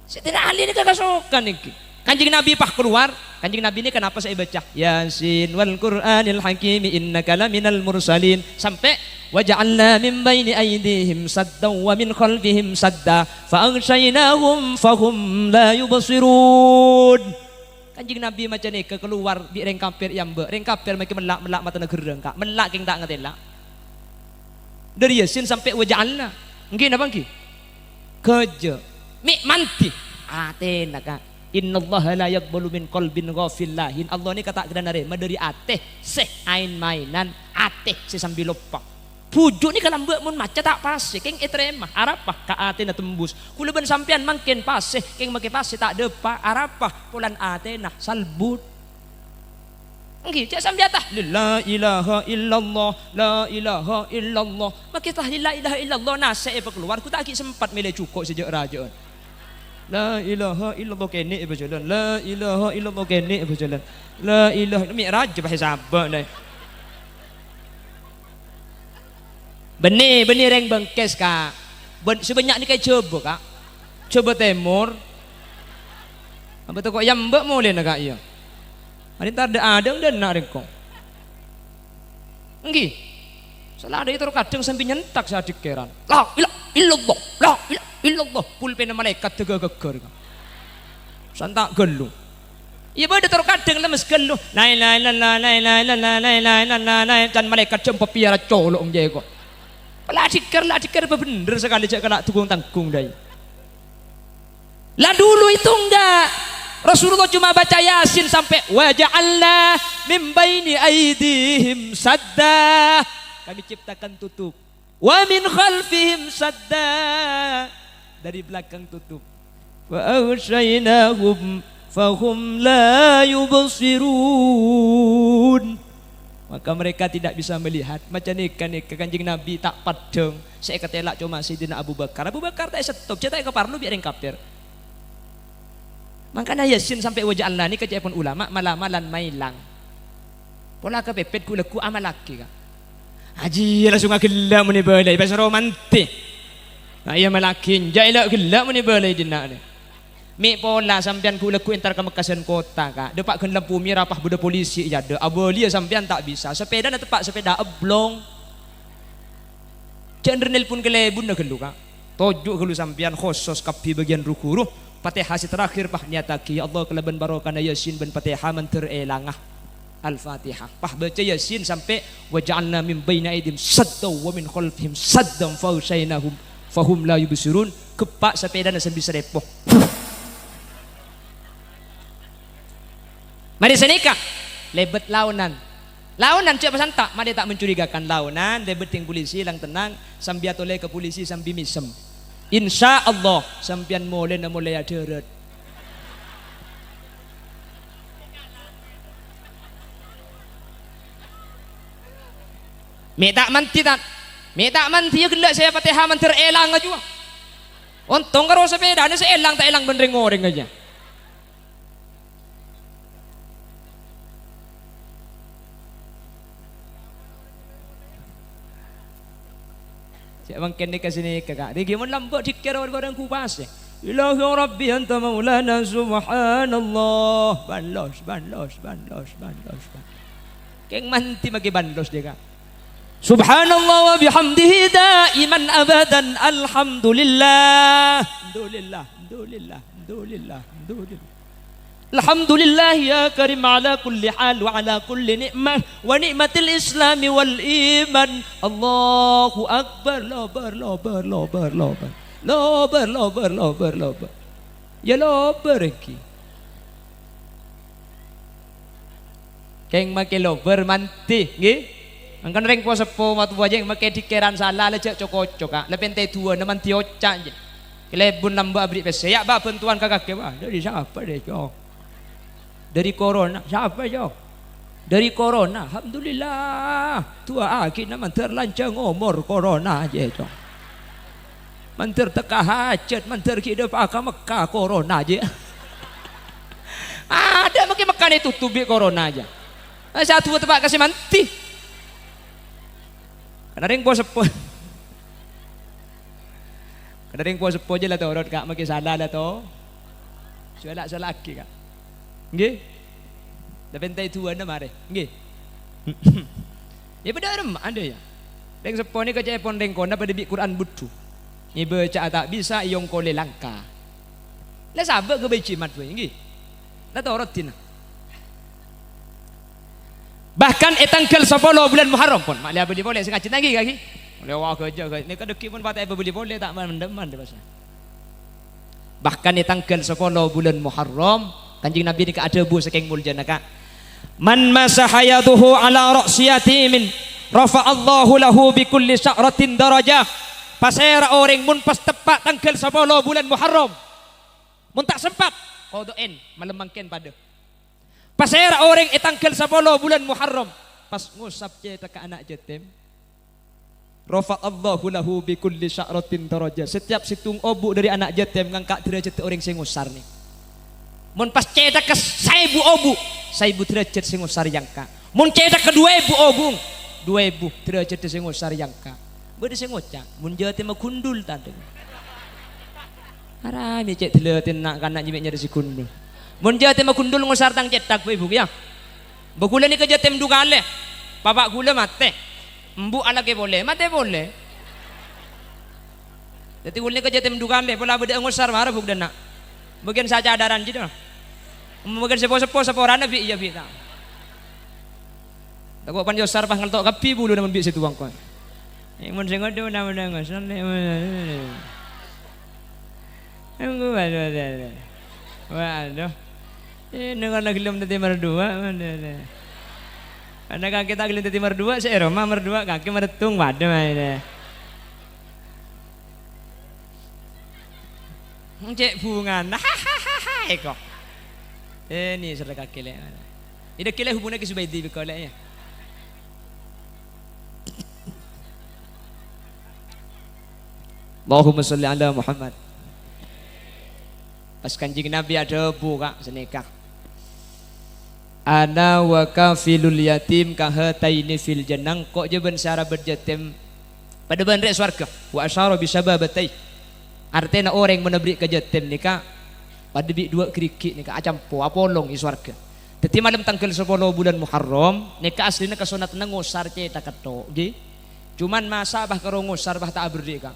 Sayyidina Ali nèka kasokan nèka. Kanjeng Nabi pas kalowar, Kanjeng Nabi nèka napa sè èbâca? "Yasin wal Qur'anil Hakim innaka laminal mursalin." Sampè', "Wa ja'alna min baini aidihim saddan wa min khalfihim sadda, fa aghsyaynahum fahum la yubsirun." Kanjeng Nabi maca nèka kalowar bi' rèng kafir èambâ'. Rèng kafir makè mella'-mella' matana gherrâng, Ka'. Mella' kèng ta' ngatèla'. Dâri Yasin sampè' wa ja'alna. Ènggi napa ènggi? Ghâjâ. Mè' mandhi. Atèna, Ka'. "Innallaha la yaqbalu min qalbin ghafil lahin." Allah nèka ta' kèra narèma dâri atè sè aèn-maènan, atè sè sambi loppa. Bhuju' nèka lambâ' mon maca ta' pasè, kèng ètarèma. Arapa? Ka atèna tembus. Kaulâ bân sampèyan mangkèn pasè, kèng makè pasè ta' dâpa'. Arapa? Polana atèna salbut. Ènggi, jhâ' sambi atahlil, "La ilaha illallah, la ilaha illallah." Makè tahlil la ilaha illallah, nasè' èpakalowar, ghu ta' ghi' sempat mèlè jhuko' sè jhâ'-rajâ'ân. "La ilaha illallah," kènè' èpajhâlân. "La ilaha illallah," kènè' èpajhâlân. "La ilaha," mè' rajâ pas èsabâ', nè. Bânnè, bânnè rèng Bengkes, Ka'. Bân-, sè bânnya' nèka è Jhâbâ, Ka'. Jhâbâ Tèmor. Abâ' tako' èambâ' molèna, Ka', iyâ. Arè entar dâ'-adâ' dâ' enna' rèng ko. Ènggi. Sala dâ' tor kadhâng sambi nyentak sè adhikèran. "La ilaha illallah, la ilaha illallah." Pulpènna malaèkat dâgâ gâggâr, Ka'. Santa' ghâllu. Iyâ bâdâ tor kadhâng lemmes ghâllu. "La ilaha illallah, la ilaha illallah, la ilaha illallah, la ilaha," can malaèkat jhâm pèpèyara colo' ngghi ko. La dhikkèr, la dhikkèr bhender sakalè jhâ' kala' dhukung-tanggung dâi. Lah dulu itu enggak. Rasulullah cuma baca Yasin sampai, "Wa ja'alna min baini aidihim sadda." Kami ciptakan tutup. "Wa min khalfihim sadda." Dari belakang tutup. Wa aghsyaynahum fahum la yubsirun. Maka mereka tidak bisa melihat. Maca nèka-nèka Kanjeng Nabi ta' paddhâng. Sè èkatèla' coma Sayyidina Abu Bakar. Abu Bakar ta' èsettop, jhâ' ta' èkaparlo bi' orèng kafir. Mangkana Yasin sampè' wa ja'alna nèka ca'èpon ulama mala-malan maèlang. Pola kapèpèt ghu-lagghu amallaghi, Ka'. Ajiyâ langsung aghellâ' mon èbâlâi, pas romantis. Nah, iyâ amallaghi, enjâ' èla' ghellâ' mon èbâlâi dinna' nè. Mè' pola sampèyan ghu-lagghu entar ka Mekkasân kottha, Ka'. Dâpa' ghân lampu mèra pas bâdâ polisi è adâ'. Abâliyâ sampèyan ta' bisa. Sapèdana teppa' sapèda èblong. Jhâ' nelpon ka lèbunna ghâllu, Ka'. Toju' ghâllu sampèyan, khosos kabbhi bâgiyân ru-ghuru. Fatihah sè terakhir, pas niyataghi, "Ya Allah, kalabân barokana Yasin bân Fatihah mandhâr èlanga." Al-Fatihah. Pas baca Yasin sampè', "Wa ja'alna min baini aidihim saddan wa min khalfihim saddan fa aghsyaynahum fahum la yubsirun." Geppa' sapèdana sambi sarepo. Marè sanèka, lèbât laonan. Laonan jhâ' pasanta', marè ta' mencurigakan. Laonan, lèbât dhing polisi, lang-tennang, sambi atolè ka polisi, sambi mèsem. Insyaallah, sampèyan molèna molè adhârât. Mè' ta' mandhi, Tan. Mè' ta' mandhi, iyâ ghellâ' sè Fatihah mandhâr èlang ajuwâ. Ontong karo sapèdana sè èlang ta' èlang bân rèng-orèng ajâ. Cè' mangkèn nèka sanèka, Ka'. Dhiggi' mon lambâ' dhikkèr orèng-orèng Kupas, yâ. "Ilahi Rabbi anta maulana, subhanallah." Banlos, banlos, banlos, banlos, banlos. Kèng mandhi makè banlos, dhika. "Subhanallah wa bihamdihi daiman abadan, alhamdulillah." Alhamdulillah, alhamdulillah, alhamdulillah, alhamdulillah. Alhamdulillah ya karim ala kulli hal wa ala kulli ni'mah wa ni'matil islami wal iman. Allahu akbar, lobâr, lobâr, lobâr, lobâr. Lobâr, lobâr, lobâr, lobâr. Yâ lobâr èngghi. Kèng makè lobâr mandhi, ngghi? Mangkana rèng po-seppo matowa jhâ' makè dhikkèran sala la jhâ' co-koco, Ka'. La pèntè duwâna mandhi oca', jhâ'. Kalèbun lambâ' aberri' pèssè, "Yâ, Pak, bhântowan ka kakè, Pak." "Dâri sapa, dâ, Cong?" "Dâri Corona." "Sapa, Cong?" "Dâri Corona." "Alhamdulillah. Duwâ'aghina mandhâr lanjhâng omor Corona, jhâ', Cong." Mandhâr tekka hajhât, mandhâr ghi' dâpa' ka Mekka Corona, jhâ'. Adâ' makè Mekkana ètotop bi' Corona, jhâ'. Eh, sè aduwâ teppa' ka sè mandhi. Kadhâng rèng po-seppo. Kadhâng rèng po-seppo jhâ' la torot, Ka', makè sala la to. Sala-sala'aghi, Ka'. Ngghi? La pèntè duwâna marè. Ngghi? Yâ, padâ remma, adâ, yâ. Rèng seppo nèka ca'èpon rèng Corona padâ bi' Qur'an budhu. Èbâca'a ta' bisa, èongkolè langka. La sabâ' ghâbây jimat bhâi, ngghi? La torot dina. Bahkan è tangghâl sapolo bulân Muharram, pon, ma' lè abâli polè, sè ngajhi ta' ngghi, Ka', ngghi? Lè wa ghâjâ, ghâ-, nèka dhâggi' pon patè abâli polè, ta' man-, man-, pas. Bahkan è tangghâl sapolo bulân Muharram, Kanjeng Nabi nèka adhâbu sakèng moljâna, Ka', "Man masaha yaduhu ala ra'si yatimin, rafa'allahu lahu bi kulli sya'ratin darajah." Pasèra orèng mon pas teppa' tangghâl sapolo bulân Muharram? Mon ta' sempat, kodo'en, malem mangkèn padâ. Pasèra orèng è tangghâl sapolo bulân Muharram pas ngosap cèthagghâ ana' jhâtèm? "Rafa'allahu lahu bi kulli sya'ratin darajah." Setiap sèttong obu' dâri ana' jhâtèm ngangka' dârâjhâddhâ orèng sè ngosar nè. Mon pas cèthagghâ saèbu obu', saèbu dârâjhât sè ngosar èangka'. Mon cèthagghâ duwâ èbu obu', duwâ èbu dârâjhâddhâ sè ngosar èangka'. Bâdâ sè ngoca', "Mon jhâtèmma gundul, tadhâ'." Arapa cè' dâlâtèna na'-kana' nyèmè' nyarè sè gundul. "Mon jhâtèmma gundul ngosar tang cèthak, Bu, Ibu, yâ. Bâ ghulâ nèka jhâtèm du kalè. Bapa' ghulâ matè. Embu' alakè polè, matè polè." Dhâddhi ghulâ nèka jhâtèm du kalè, pola bâdâ ngosar mara bukdhâna. Bâgiyân sacadaran jiyâ. Bâgiyân seppo-seppo saporana bi' iyâ bi' ta'. Tako' pan èosar pas ngelto' kabbhi buluna mon bi' sè towa engko'. Eh, mon sè ngodhu na-, na-, ngosar, ne-, engko' waduh, waduh, waduh. Waduh. Eh, neng ana gelem dhâddhi merduwâ, waduh, waduh. Ana kakè ta' gelem dhâddhi merduwâ, sè è roma merduwâ, kakè marettung, waduh, waduh. Cè' bhungana. Eko. Eh, ni serra kakè lè'. Ida kèlè hubunganna Ki Zubaidi bèko lè', ya. Allahumma sholli ala Muhammad. Pas Kanjeng Nabi adhâbu, Ka', sanèka, "Ana wa kafilul yatim kahataini fil jannah." Engko' jâ bân sè arabât yatim padâ bân rè' sowarghâ. Wa asyara bi sababataihi. Artèna orèng mon aberri' ka yatim nèka padâ bi' duwâ' ghârighi' nèka acampo, apolong è sowarghâ. Dhâddhi malem tangghâl sapolo bulân Muharram nèka asllina kasonnadhânna ngosar cèthagghâ tho', ghi. Cuman masa' bâ karo ngosar bâ ta' aberri', Ka'.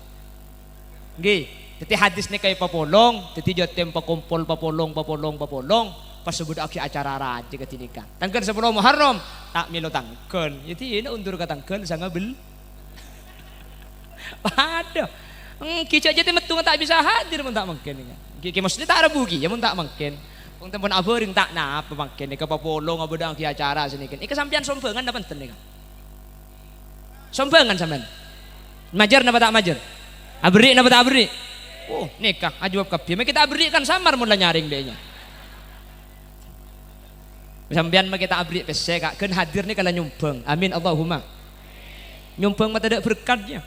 Ghi. Dhâddhi hadis nèka èpapolong, dhâddhi yatim pakompol, papolong, papolong, papolong, pas sè bâdâ'âghi acara rajâ kadhi nèka. Tangghâl sapolo Muharram, ta' mèlo tangghâl. Yâ dhina ondur ka tangghâl sanga bel-, Padâ. Engghi, jâ' jâ' mettonga ta' bisa hadir mon ta' mangkèn, nèka. Engghi, Kè Musli ta' rabu ghi, yâ, mon ta' mangkèn. Wong tempon abhâreng ta' napa mangkèn, nèka papolong abâdâ'âghi acara sè nèka. Nèka sampèyan sombhângan napa enten, nèka? Sombhângan sampèyan? Majâr napa ta' majâr? Aberri' napa ta' aberri'? Oh, nèka, ajâwâb kabbhi. Mè' kita aberri' kan samar mon la nyarèng dhâ' iyâ. Sampèyan makè ta' aberri' pèssè, Ka', ghân hadir nèka la nyombhâng. Amin, Allahumma. Nyombhâng matadâ' berkat, yâ.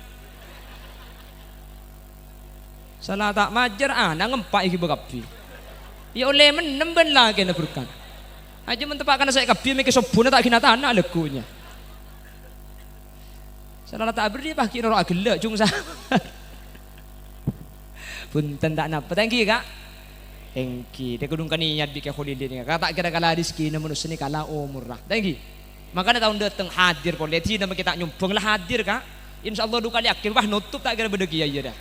Sala ta' majâr, ana' ngempa' èghibâ kabbhi. Yâ ollè mennem bân lakèna berkat. Ajâ mon teppa' kana sè kabbhi mèkè sobbhuna ta' ghina tana lagghu'na. Sala ta' aberri' pas ghi' noro' aghellâ', jung sa-, Bhunten ta' napa, ta' ènggi, Ka'? Ènggi, dâ' kodhung kanèyat bi' Kè Kholil nèka. Ka' ta' kèra kala rejhekkèna manossa nèka kala omorra. Ta' ènggi? Mangkana taon dâteng hadir polè, dina makè ta' nyombhâng la hadir, Ka'. Insyaallah du kalèaghi, wah, notop ta' kèra bâdâ kèya iyâ dâ.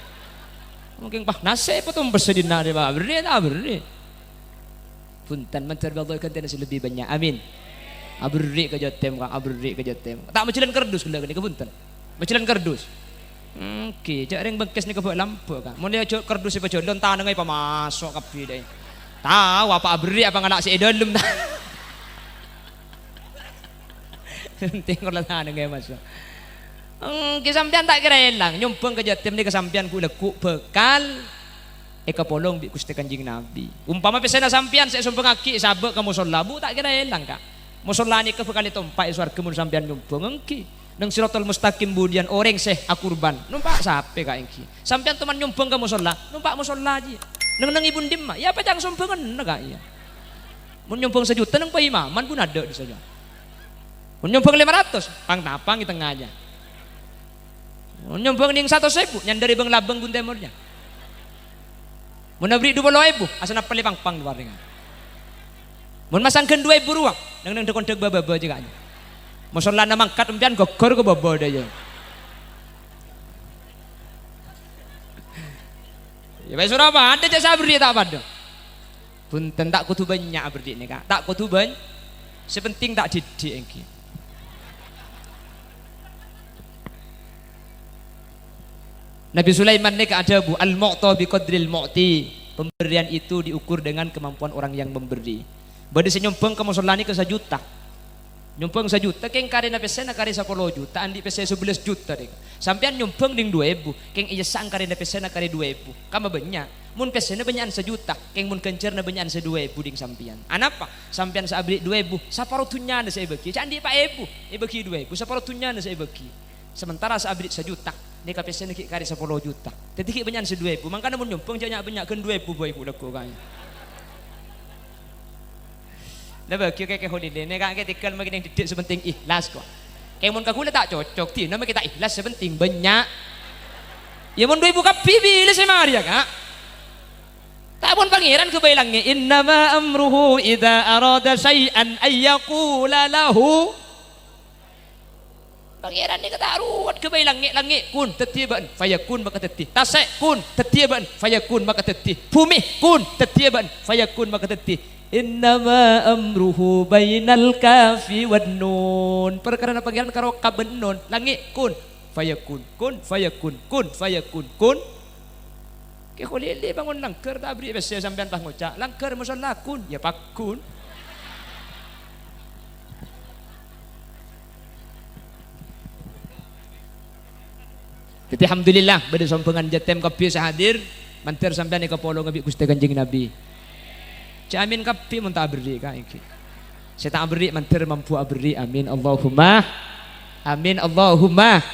Mungkin, wah, nasè' potompes dina rè, wah, aberri' ta' aberri'? Bhunten, mandhâr bi' Allah ghântèna sè lebbi bânnya'. Amin. Aberri' ka yatim, Ka', aberri' ka yatim. Ta' majhâlân kardus ghellâ' ghânèka, bhunten. Majhâlân kardus. Ènggi, jâ' rèng bengkes nèka bâ' lambâ', Ka'. Mon è jâ-, kardus èpajhâlân, tanangnga èpamaso' kabbhi, dâi. Tao apa aberri' apa ngala' sè è dâlem, ta'? Penting kala tanangnga èmaso'. Ènggi, sampèyan ta' kèra èlang. Nyombhâng ka yatim nèka sampèyan ghu'-, lagghu' bhâkal èkapolong bi' Ghustè Kanjeng Nabi. Ompama pèssèna sampèyan sè èsombhângaghi èsabâ' ka mosolla, bu, ta' kèra èlang, Ka'. Mosolla nèka bhâkal ètompa' è sowarghâ mon sampèyan nyombhâng, ènggi. Neng Siratal Mustaqim budiyân orèng sè akurban, nompa' sapè, Ka', ènggi. Sampèyan toman nyombhâng ka mosolla, nompa' mosolla jiyâ. Neng-neng è bun dimma, yâ pacang sombhânganna, Ka', iyâ. Mon nyombhâng sajuta neng paimaman, bun adâ' dissa jâ. Mon nyombhâng lèma ratos, pang-tapang è tengnga jâ. Mon nyombhâng nèng satos èbu, nyandâr è bâng-labâng bun tèmor jâ. Mon aberri' du polo èbu, asanappel è pang-pang du arèngnga. Mon masang ghân du èbu rowa, neng-neng dhâk-ondhâk bâ-bâbâ jâ, Ka'. Mosollana mangkat, empèyan gogor ka bâbâ dâ' iyâ. Yâ, bhâi soro padâ, jâ' sè aberri' ta' padâ. Bhunten, ta' kodhu bânnya' aberri' nèka. Ta' kodhu bân-, sè penting ta' didik ènggi. Nabi Sulaiman nèka adhâbu, "Al-mu'ta bi qadril mu'ti." Pemberian itu diukur dengan kemampuan orang yang memberi. Bâdâ sè nyombhâng ka mosolla nèka sajuta. Nyombhâng sajuta, kèng karèna pèssèna karè sapolo juta, andi' pèssè sabellâs juta, dek. Sampèyan nyombhâng ding duwâ èbu, kèng èyessa'an karèna pèssèna karè duwâ èbu. Kamma bânnya'. Mon pèssèna bânnya'an sajuta, kèng mon ghânjhârânna bânnya'an sè duwâ èbu ding sampèyan. Anapa? Sampèyan sè aberri' duwâ èbu, saparo dhunnyana sè èbâgi. Jâ' andi' pa' èbu, èbâgi duwâ èbu, saparo dhunnyana sè èbâgi. Sementara sè aberri' sajuta, nèka pèssèna ghi' karè sapolo juta. Dhâddhi ghi' bânnya'an sè duwâ èbu. Mangkana mon nyombhâng jâ' nya'-bânnya' ghân duwâ èbu bhâi ghu-, lagghu' kaè. La bâgi kèkè holilè, nèka kè tèghâl makè neng didik sè penting ikhlas, ko'. Kè mon ka ghulâ ta' cocok, dina makè ta' ikhlas sè penting bânnya'. Yâ mon duwâ èbu kabbhi bilâ sè marè, yâ, Ka'. Ta' pon Pangèran ghâbây langngè', "Innama amruhu idza arada syai'an ayyaqula lahu." Pangèran nèka ta' ruwet ghâbây langngè', langngè' kun, dhâddhiyâ bâ'na, fayakun maka dhâddhi. Tasè' kun, dhâddhiyâ bâ'na, fayakun maka dhâddhi. Bhumè kun, dhâddhiyâ bâ'na, fayakun maka dhâddhi. Innama amruhu bainal kafi wan nun. Parkarana Pangèran karo kaf bân nun. Langngè' kun, fayakun, kun, fayakun, kun, fayakun, kun. Kè holilè bângon langghâr ta' aberri' pèssè sampèyan pas ngoca', "Langghâr mosolla kun," yâ pakkun. Dhâddhi, alhamdulillah, bâdâ sombhângan jâtèm kabbhi sè hadir. Mandhâr sampèyan èkapolonga bi' Ghustè Kanjeng Nabi. Jhâ' amin kabbhi mon ta' aberri', Ka', èngghi. Sè ta' aberri' mandhâr mampu aberri'. Amin. Allahumma amin. Allahumma.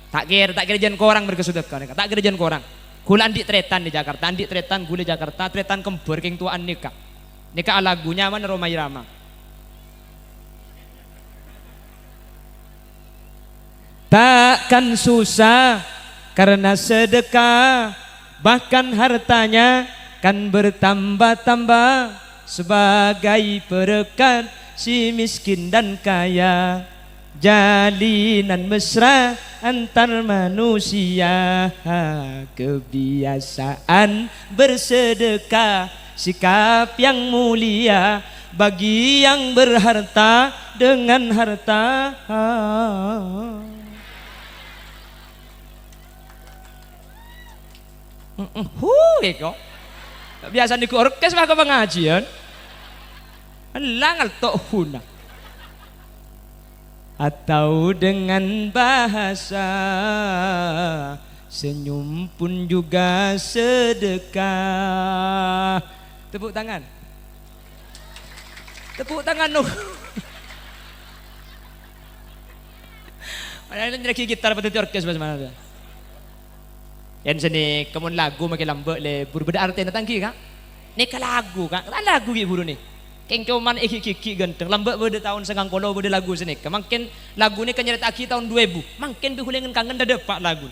Ta' kèra, ta' kèra jhân korang marghâ sodâka nèka. Ta' kèra jhân korang. Ghulâ andi' tarètan è Jakarta, andi' tarètan ghulâ Jakarta, tarètan kembhâr kèng towa'an nèka. Nèka alaghu nyamana Rhoma Irama. Takkan susah karena sedekah, bahkan hartanya kan bertambah-tambah sebagai berkat si miskin dan kaya. Jalinan mesra antar manusia, kebiasaan bersedekah, sikap yang mulia bagi yang berharta dengan harta. Heeh, hu, iko. Biasana ghu orkes mah ka pangajiân. Ella ngalto' huna. Atau dengan bahasa senyum pun juga sedekah. Tepuk tangan. Tepuk tangan, no. Ana nyeragi gitar padâddhi orkes, Mas, mana? Yèn sè nèka mon lagu makè lambâ' lebur, bâdâ artèna ta' ènggi, Ka'? Nèka lagu, Ka'. Ta' lagu ghi' buru nè. Kèng coma èghi'-ghi' ghântheng. Lambâ' bâdâ taon sangang polo bâdâ lagu sè nèka. Mangkèn lagu nèka nyarèta'aghi taon du èbu. Mangkèn bi' ghulâ ngen-kangen dâ' dâpa' lagu.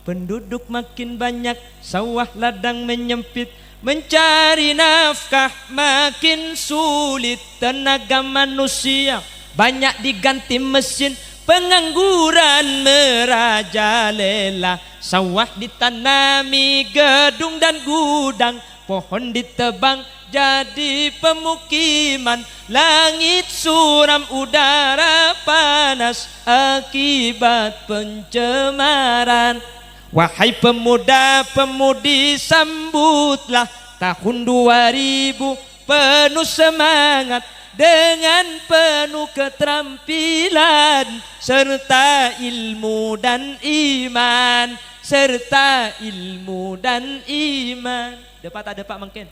Penduduk makin banyak, sawah ladang menyempit, mencari nafkah makin sulit. Tenaga manusia banyak diganti mesin, pengangguran merajalela. Sawah ditanami gedung dan gudang, pohon ditebang jadi pemukiman. Langit suram, udara panas akibat pencemaran. Wahai pemuda-pemudi, sambutlah tahun dua ribu penuh semangat, dengan penuh keterampilan, serta ilmu dan iman, serta ilmu dan iman. Dâpa' ta' dâpa' mangkèn?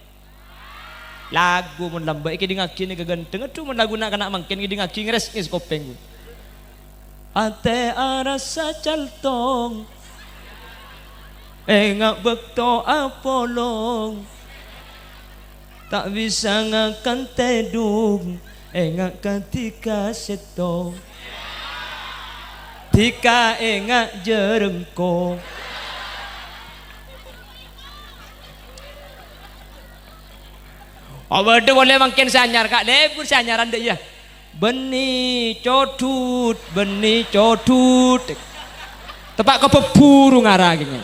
Lagu mon lambâ' èkèdingngaghi nèka ghântheng. Adhu, mon lagu na'-kana' mangkèn ngèdingngaghi ngrès-ngrès kopèng. Atè arassa calthong, enga' bâkto apolong, ta' bisa ngakan tèdung, enga' kadhi ka sèttong, dhika enga' jârengko. Oh, bâdâ polè mangkèn sè anyar, Ka'. Lebur sè anyaran dâ' iyâ. Bânnè codhut, bânnè codhut. Teppa' ka bhâbhuru ngara kèngèng.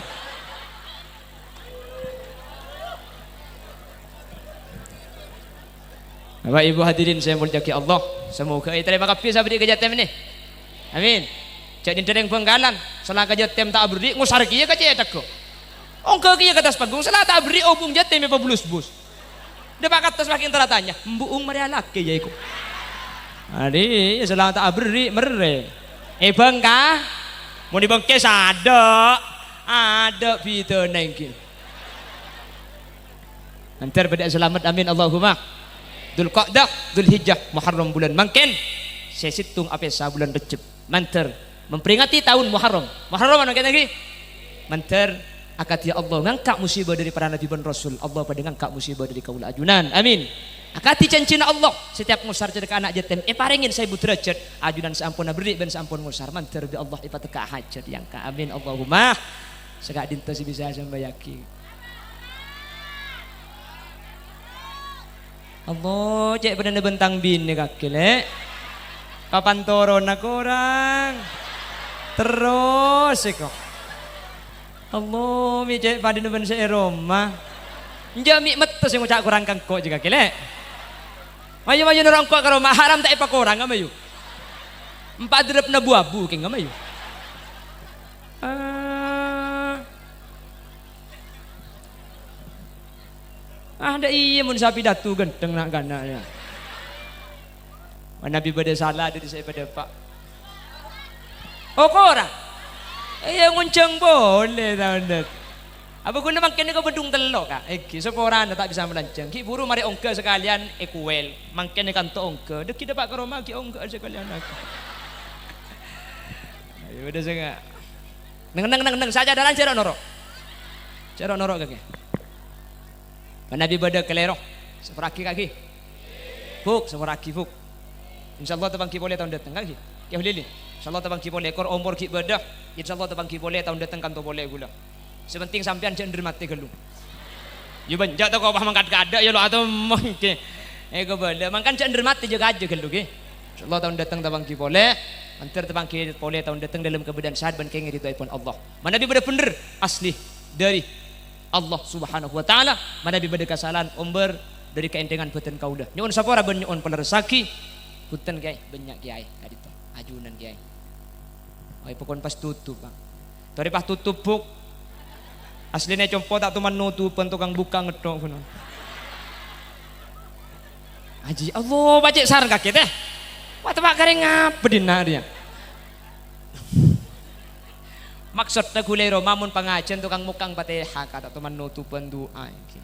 Bapak Ibu hadirin sè èmoljâ'aghi Allah, semoga ètarèma kabbhi sè aberri' ka Jatèm nè. Amin. Jhâ' nèng-dâlèng Bhângkalan, sala ka Jatèm ta' aberri', ngosar kèya ka cèthagghâ. Ongghâ kèya ka attas panggung, sala ta' aberri', obung Jatèm èpabulus-bus. Dâpa' ka attas makin tara tanya, "Embu'ung marè alakè, yâ, iku?" Adi, sala ta' aberri', merrè. È Bhângka, mon è Bhângkè sadâ', adâ' bhidhâna ènggi. Mandhâr bâdâ salamet, amin, Allahumma. Dzulqa'dah, Dzulhijjah, Muharram bulân mangkèn, sè sèttong apèsa bulân Rejjeb. Mandhâr memperingati taon Muharram. Muharram ana' kènè' ghi? Mandhâr akadhi Allah ngangka' musibâ dâri para nabi bân rasul, Allah padâ ngangka' musibâ dâri kaulâ ajunan. Amin. Akadhi janjina Allah, setiap ngosar cè' ka ana' jatèm èparèngè saèbu derajat, ajunan sè ampon aberri' bân sè ampon ngosar, mandhâr bi' Allah èpatekka' hajat èangka'. Amin, Allahumma. Sè ka'dinto sè bisa èsambâjâghi. Allah, cè' padâna bân tang binè kakè, Lè'. Kapan toronna korang? Terros, èko. Allah, mè' cè' padâna bân sè è roma. Enjâ' mè' metto sè ngoca' korang ka engko' jâ kakè, Lè'. Mayu, mayu noro' engko' ka roma, haram ta' èpakorang, mayu. Empa' derrep na bu-abu, kèng, mayu. Ah. Ah, dâ' iyâ mon sapi datu ghântheng na'-kana', yâ. Manabi bâdâ sala dâri sè èpadâpa'. Oh, korang? Iyâ, ngonjhâng polè, ta, Undut? Apa ghulâ mangkèn nèko bendhung tello', Ka'? Èngghi, saporana ta' bisa malanjhâng. Ghi' buru marè ongghâ sakalèyan èkowèl. Mangkèn è kanto ongghâ. Dâgghi' dâpa' ka roma ghi' ongghâ sakalèyan. Ayo, bâdâ sè nga-, neng, neng, neng, neng. Sacadaran jhâ' ro' noro'. Jhâ' ro' noro' kakè. Manabi bâdâ kalèro, saporaghi, Ka', ghi. Buk, saporaghi, Buk. Insyaallah tapangghi polè taon dâteng, Ka', ghi. Kè Hulili. Insyaallah tapangghi polè, kor omor ghi' bâdâ. Insyaallah tapangghi polè taon dâteng kanto polè ghulâ. Sè pentèng sampèyan jhâ' ndher matè ghâllu. Yâ, bân, jhâ' tako' pas mangkat kaadâ', yâ, lo' atemmo, ghi. Èkobâlâ, mangkana jhâ' ndher matè jâ-kajâ ghâllu, ghi. Insyaallah taon dâteng tapangghi polè. Mandhâr tapangghi polè taon dâteng dâlem kabâdâ'ân sehat bân kèngèng ridhoèpon Allah. Manabi bâdâ bhendher, asli dâri Allah Subhanahu wa Ta'ala, manabi bâdâ kasalahan, ombâr dâri kaènthèngan bhâdhân kaulâ. Nyo'on sapora bân nyo'on palerressaghi. Bhunten, Kèyaè, bânnya' Kèyaè ka'dinto. Ajunan, Kèyaè. Oi, pokon pas tutup, Pak. Torè pas tutup, Buk. Asllina compo' ta' toman notobhân, tokang bukka' ngetthok, ghun. Aji, Allah, pacè' sareng kakè, tè. Wah, teppa' karè ngapa dinna' rèya? Maksodda ghulâ è roma mon pangajhiyân tokang mokang Fatihah, ka' ta' toman notobhân du'a, ghi.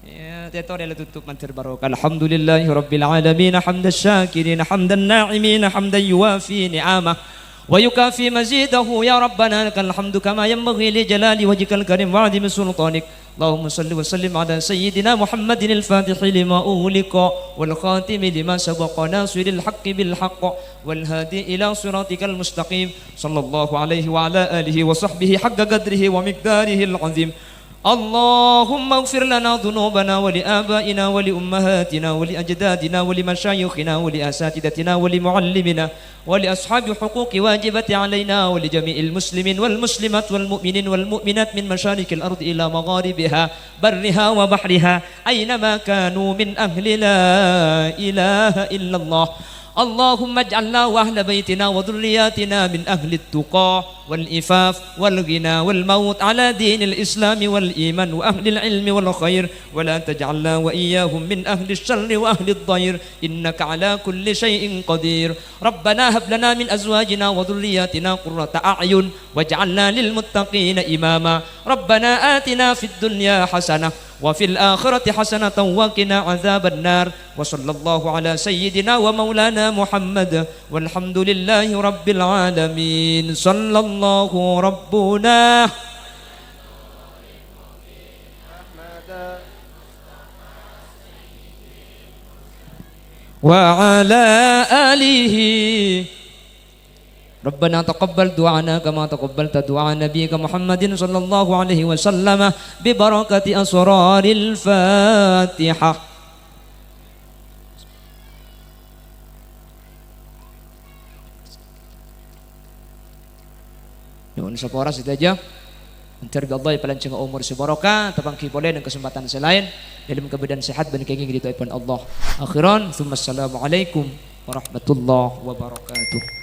Yâ, tè torè la tutup mandhâr barokah. Alhamdulillahi rabbil alamin, hamdas syakirin, hamdan na'imin, hamdan yuwafi ni'amah, wa yukafi mazidahu. Ya Rabbana, lakal hamdu kama yanbaghi li jalali wajhikal karim wa 'azimi sultanik. Allahumma shalli wa sallim ala sayyidina Muhammadin al-fatihi lima ughliqa wal khatimi lima sabaqa nasiril haqqi bil haqq wal hadi ila siratikal mustaqim. Sallallahu alaihi wa ala alihi wa sahbihi haqqa qadrihi wa miqdarihil azim. Allahumma ighfir lana dhunubana wa li abaina wa li ummahatina wa li ajdadina wa li masyayikhina wa li asatidatina wa li muallimina wa li ashabi huquqi wajibati alaina wa li jami'il muslimin wal muslimat wal mu'minin wal mu'minat min masyarikil ardi ila magharibiha, barriha wa bahriha, ainama kanu, min ahli la ilaha illallah. Allahumma ij'alna wa ahla baitina wa dhurriyyatina min ahli tuqa wal ifaf wal ghina wal maut ala dinil islami wal iman wa ahlil ilmi wal khair, wa la taj'alna wa iyyahum min ahli syarri wa ahli dhair, innaka ala kulli syai'in qadir. Rabbana hab lana min azwajina wa dhurriyyatina qurrata a'yun waj'alna lil muttaqina imama. Rabbana atina fid dunya hasanah wa fil akhirati hasanatan wa qina adzaban nar. Wa sallallahu ala sayyidina wa maulana Muhammad. Walhamdulillahi rabbil alamin. Sallallahu rabbuna wa ala alihi. Rabbana taqabbal du'ana kama taqabbalta du'a nabiyyika Muhammadin sallallahu alaihi wasallam bi barakati asraril Fatihah. Nyo'on sapora sadhâjâ. Mandhâr bi' Allah èpalanjhângnga omor sè barokah, tapangghi polè neng kasempadhân sè laèn, dâlem kabâdâ'ân sehat bân kèngèng ridhoèpon Allah. Akhiran, tsumma assalamualaikum warahmatullahi wabarakatuh.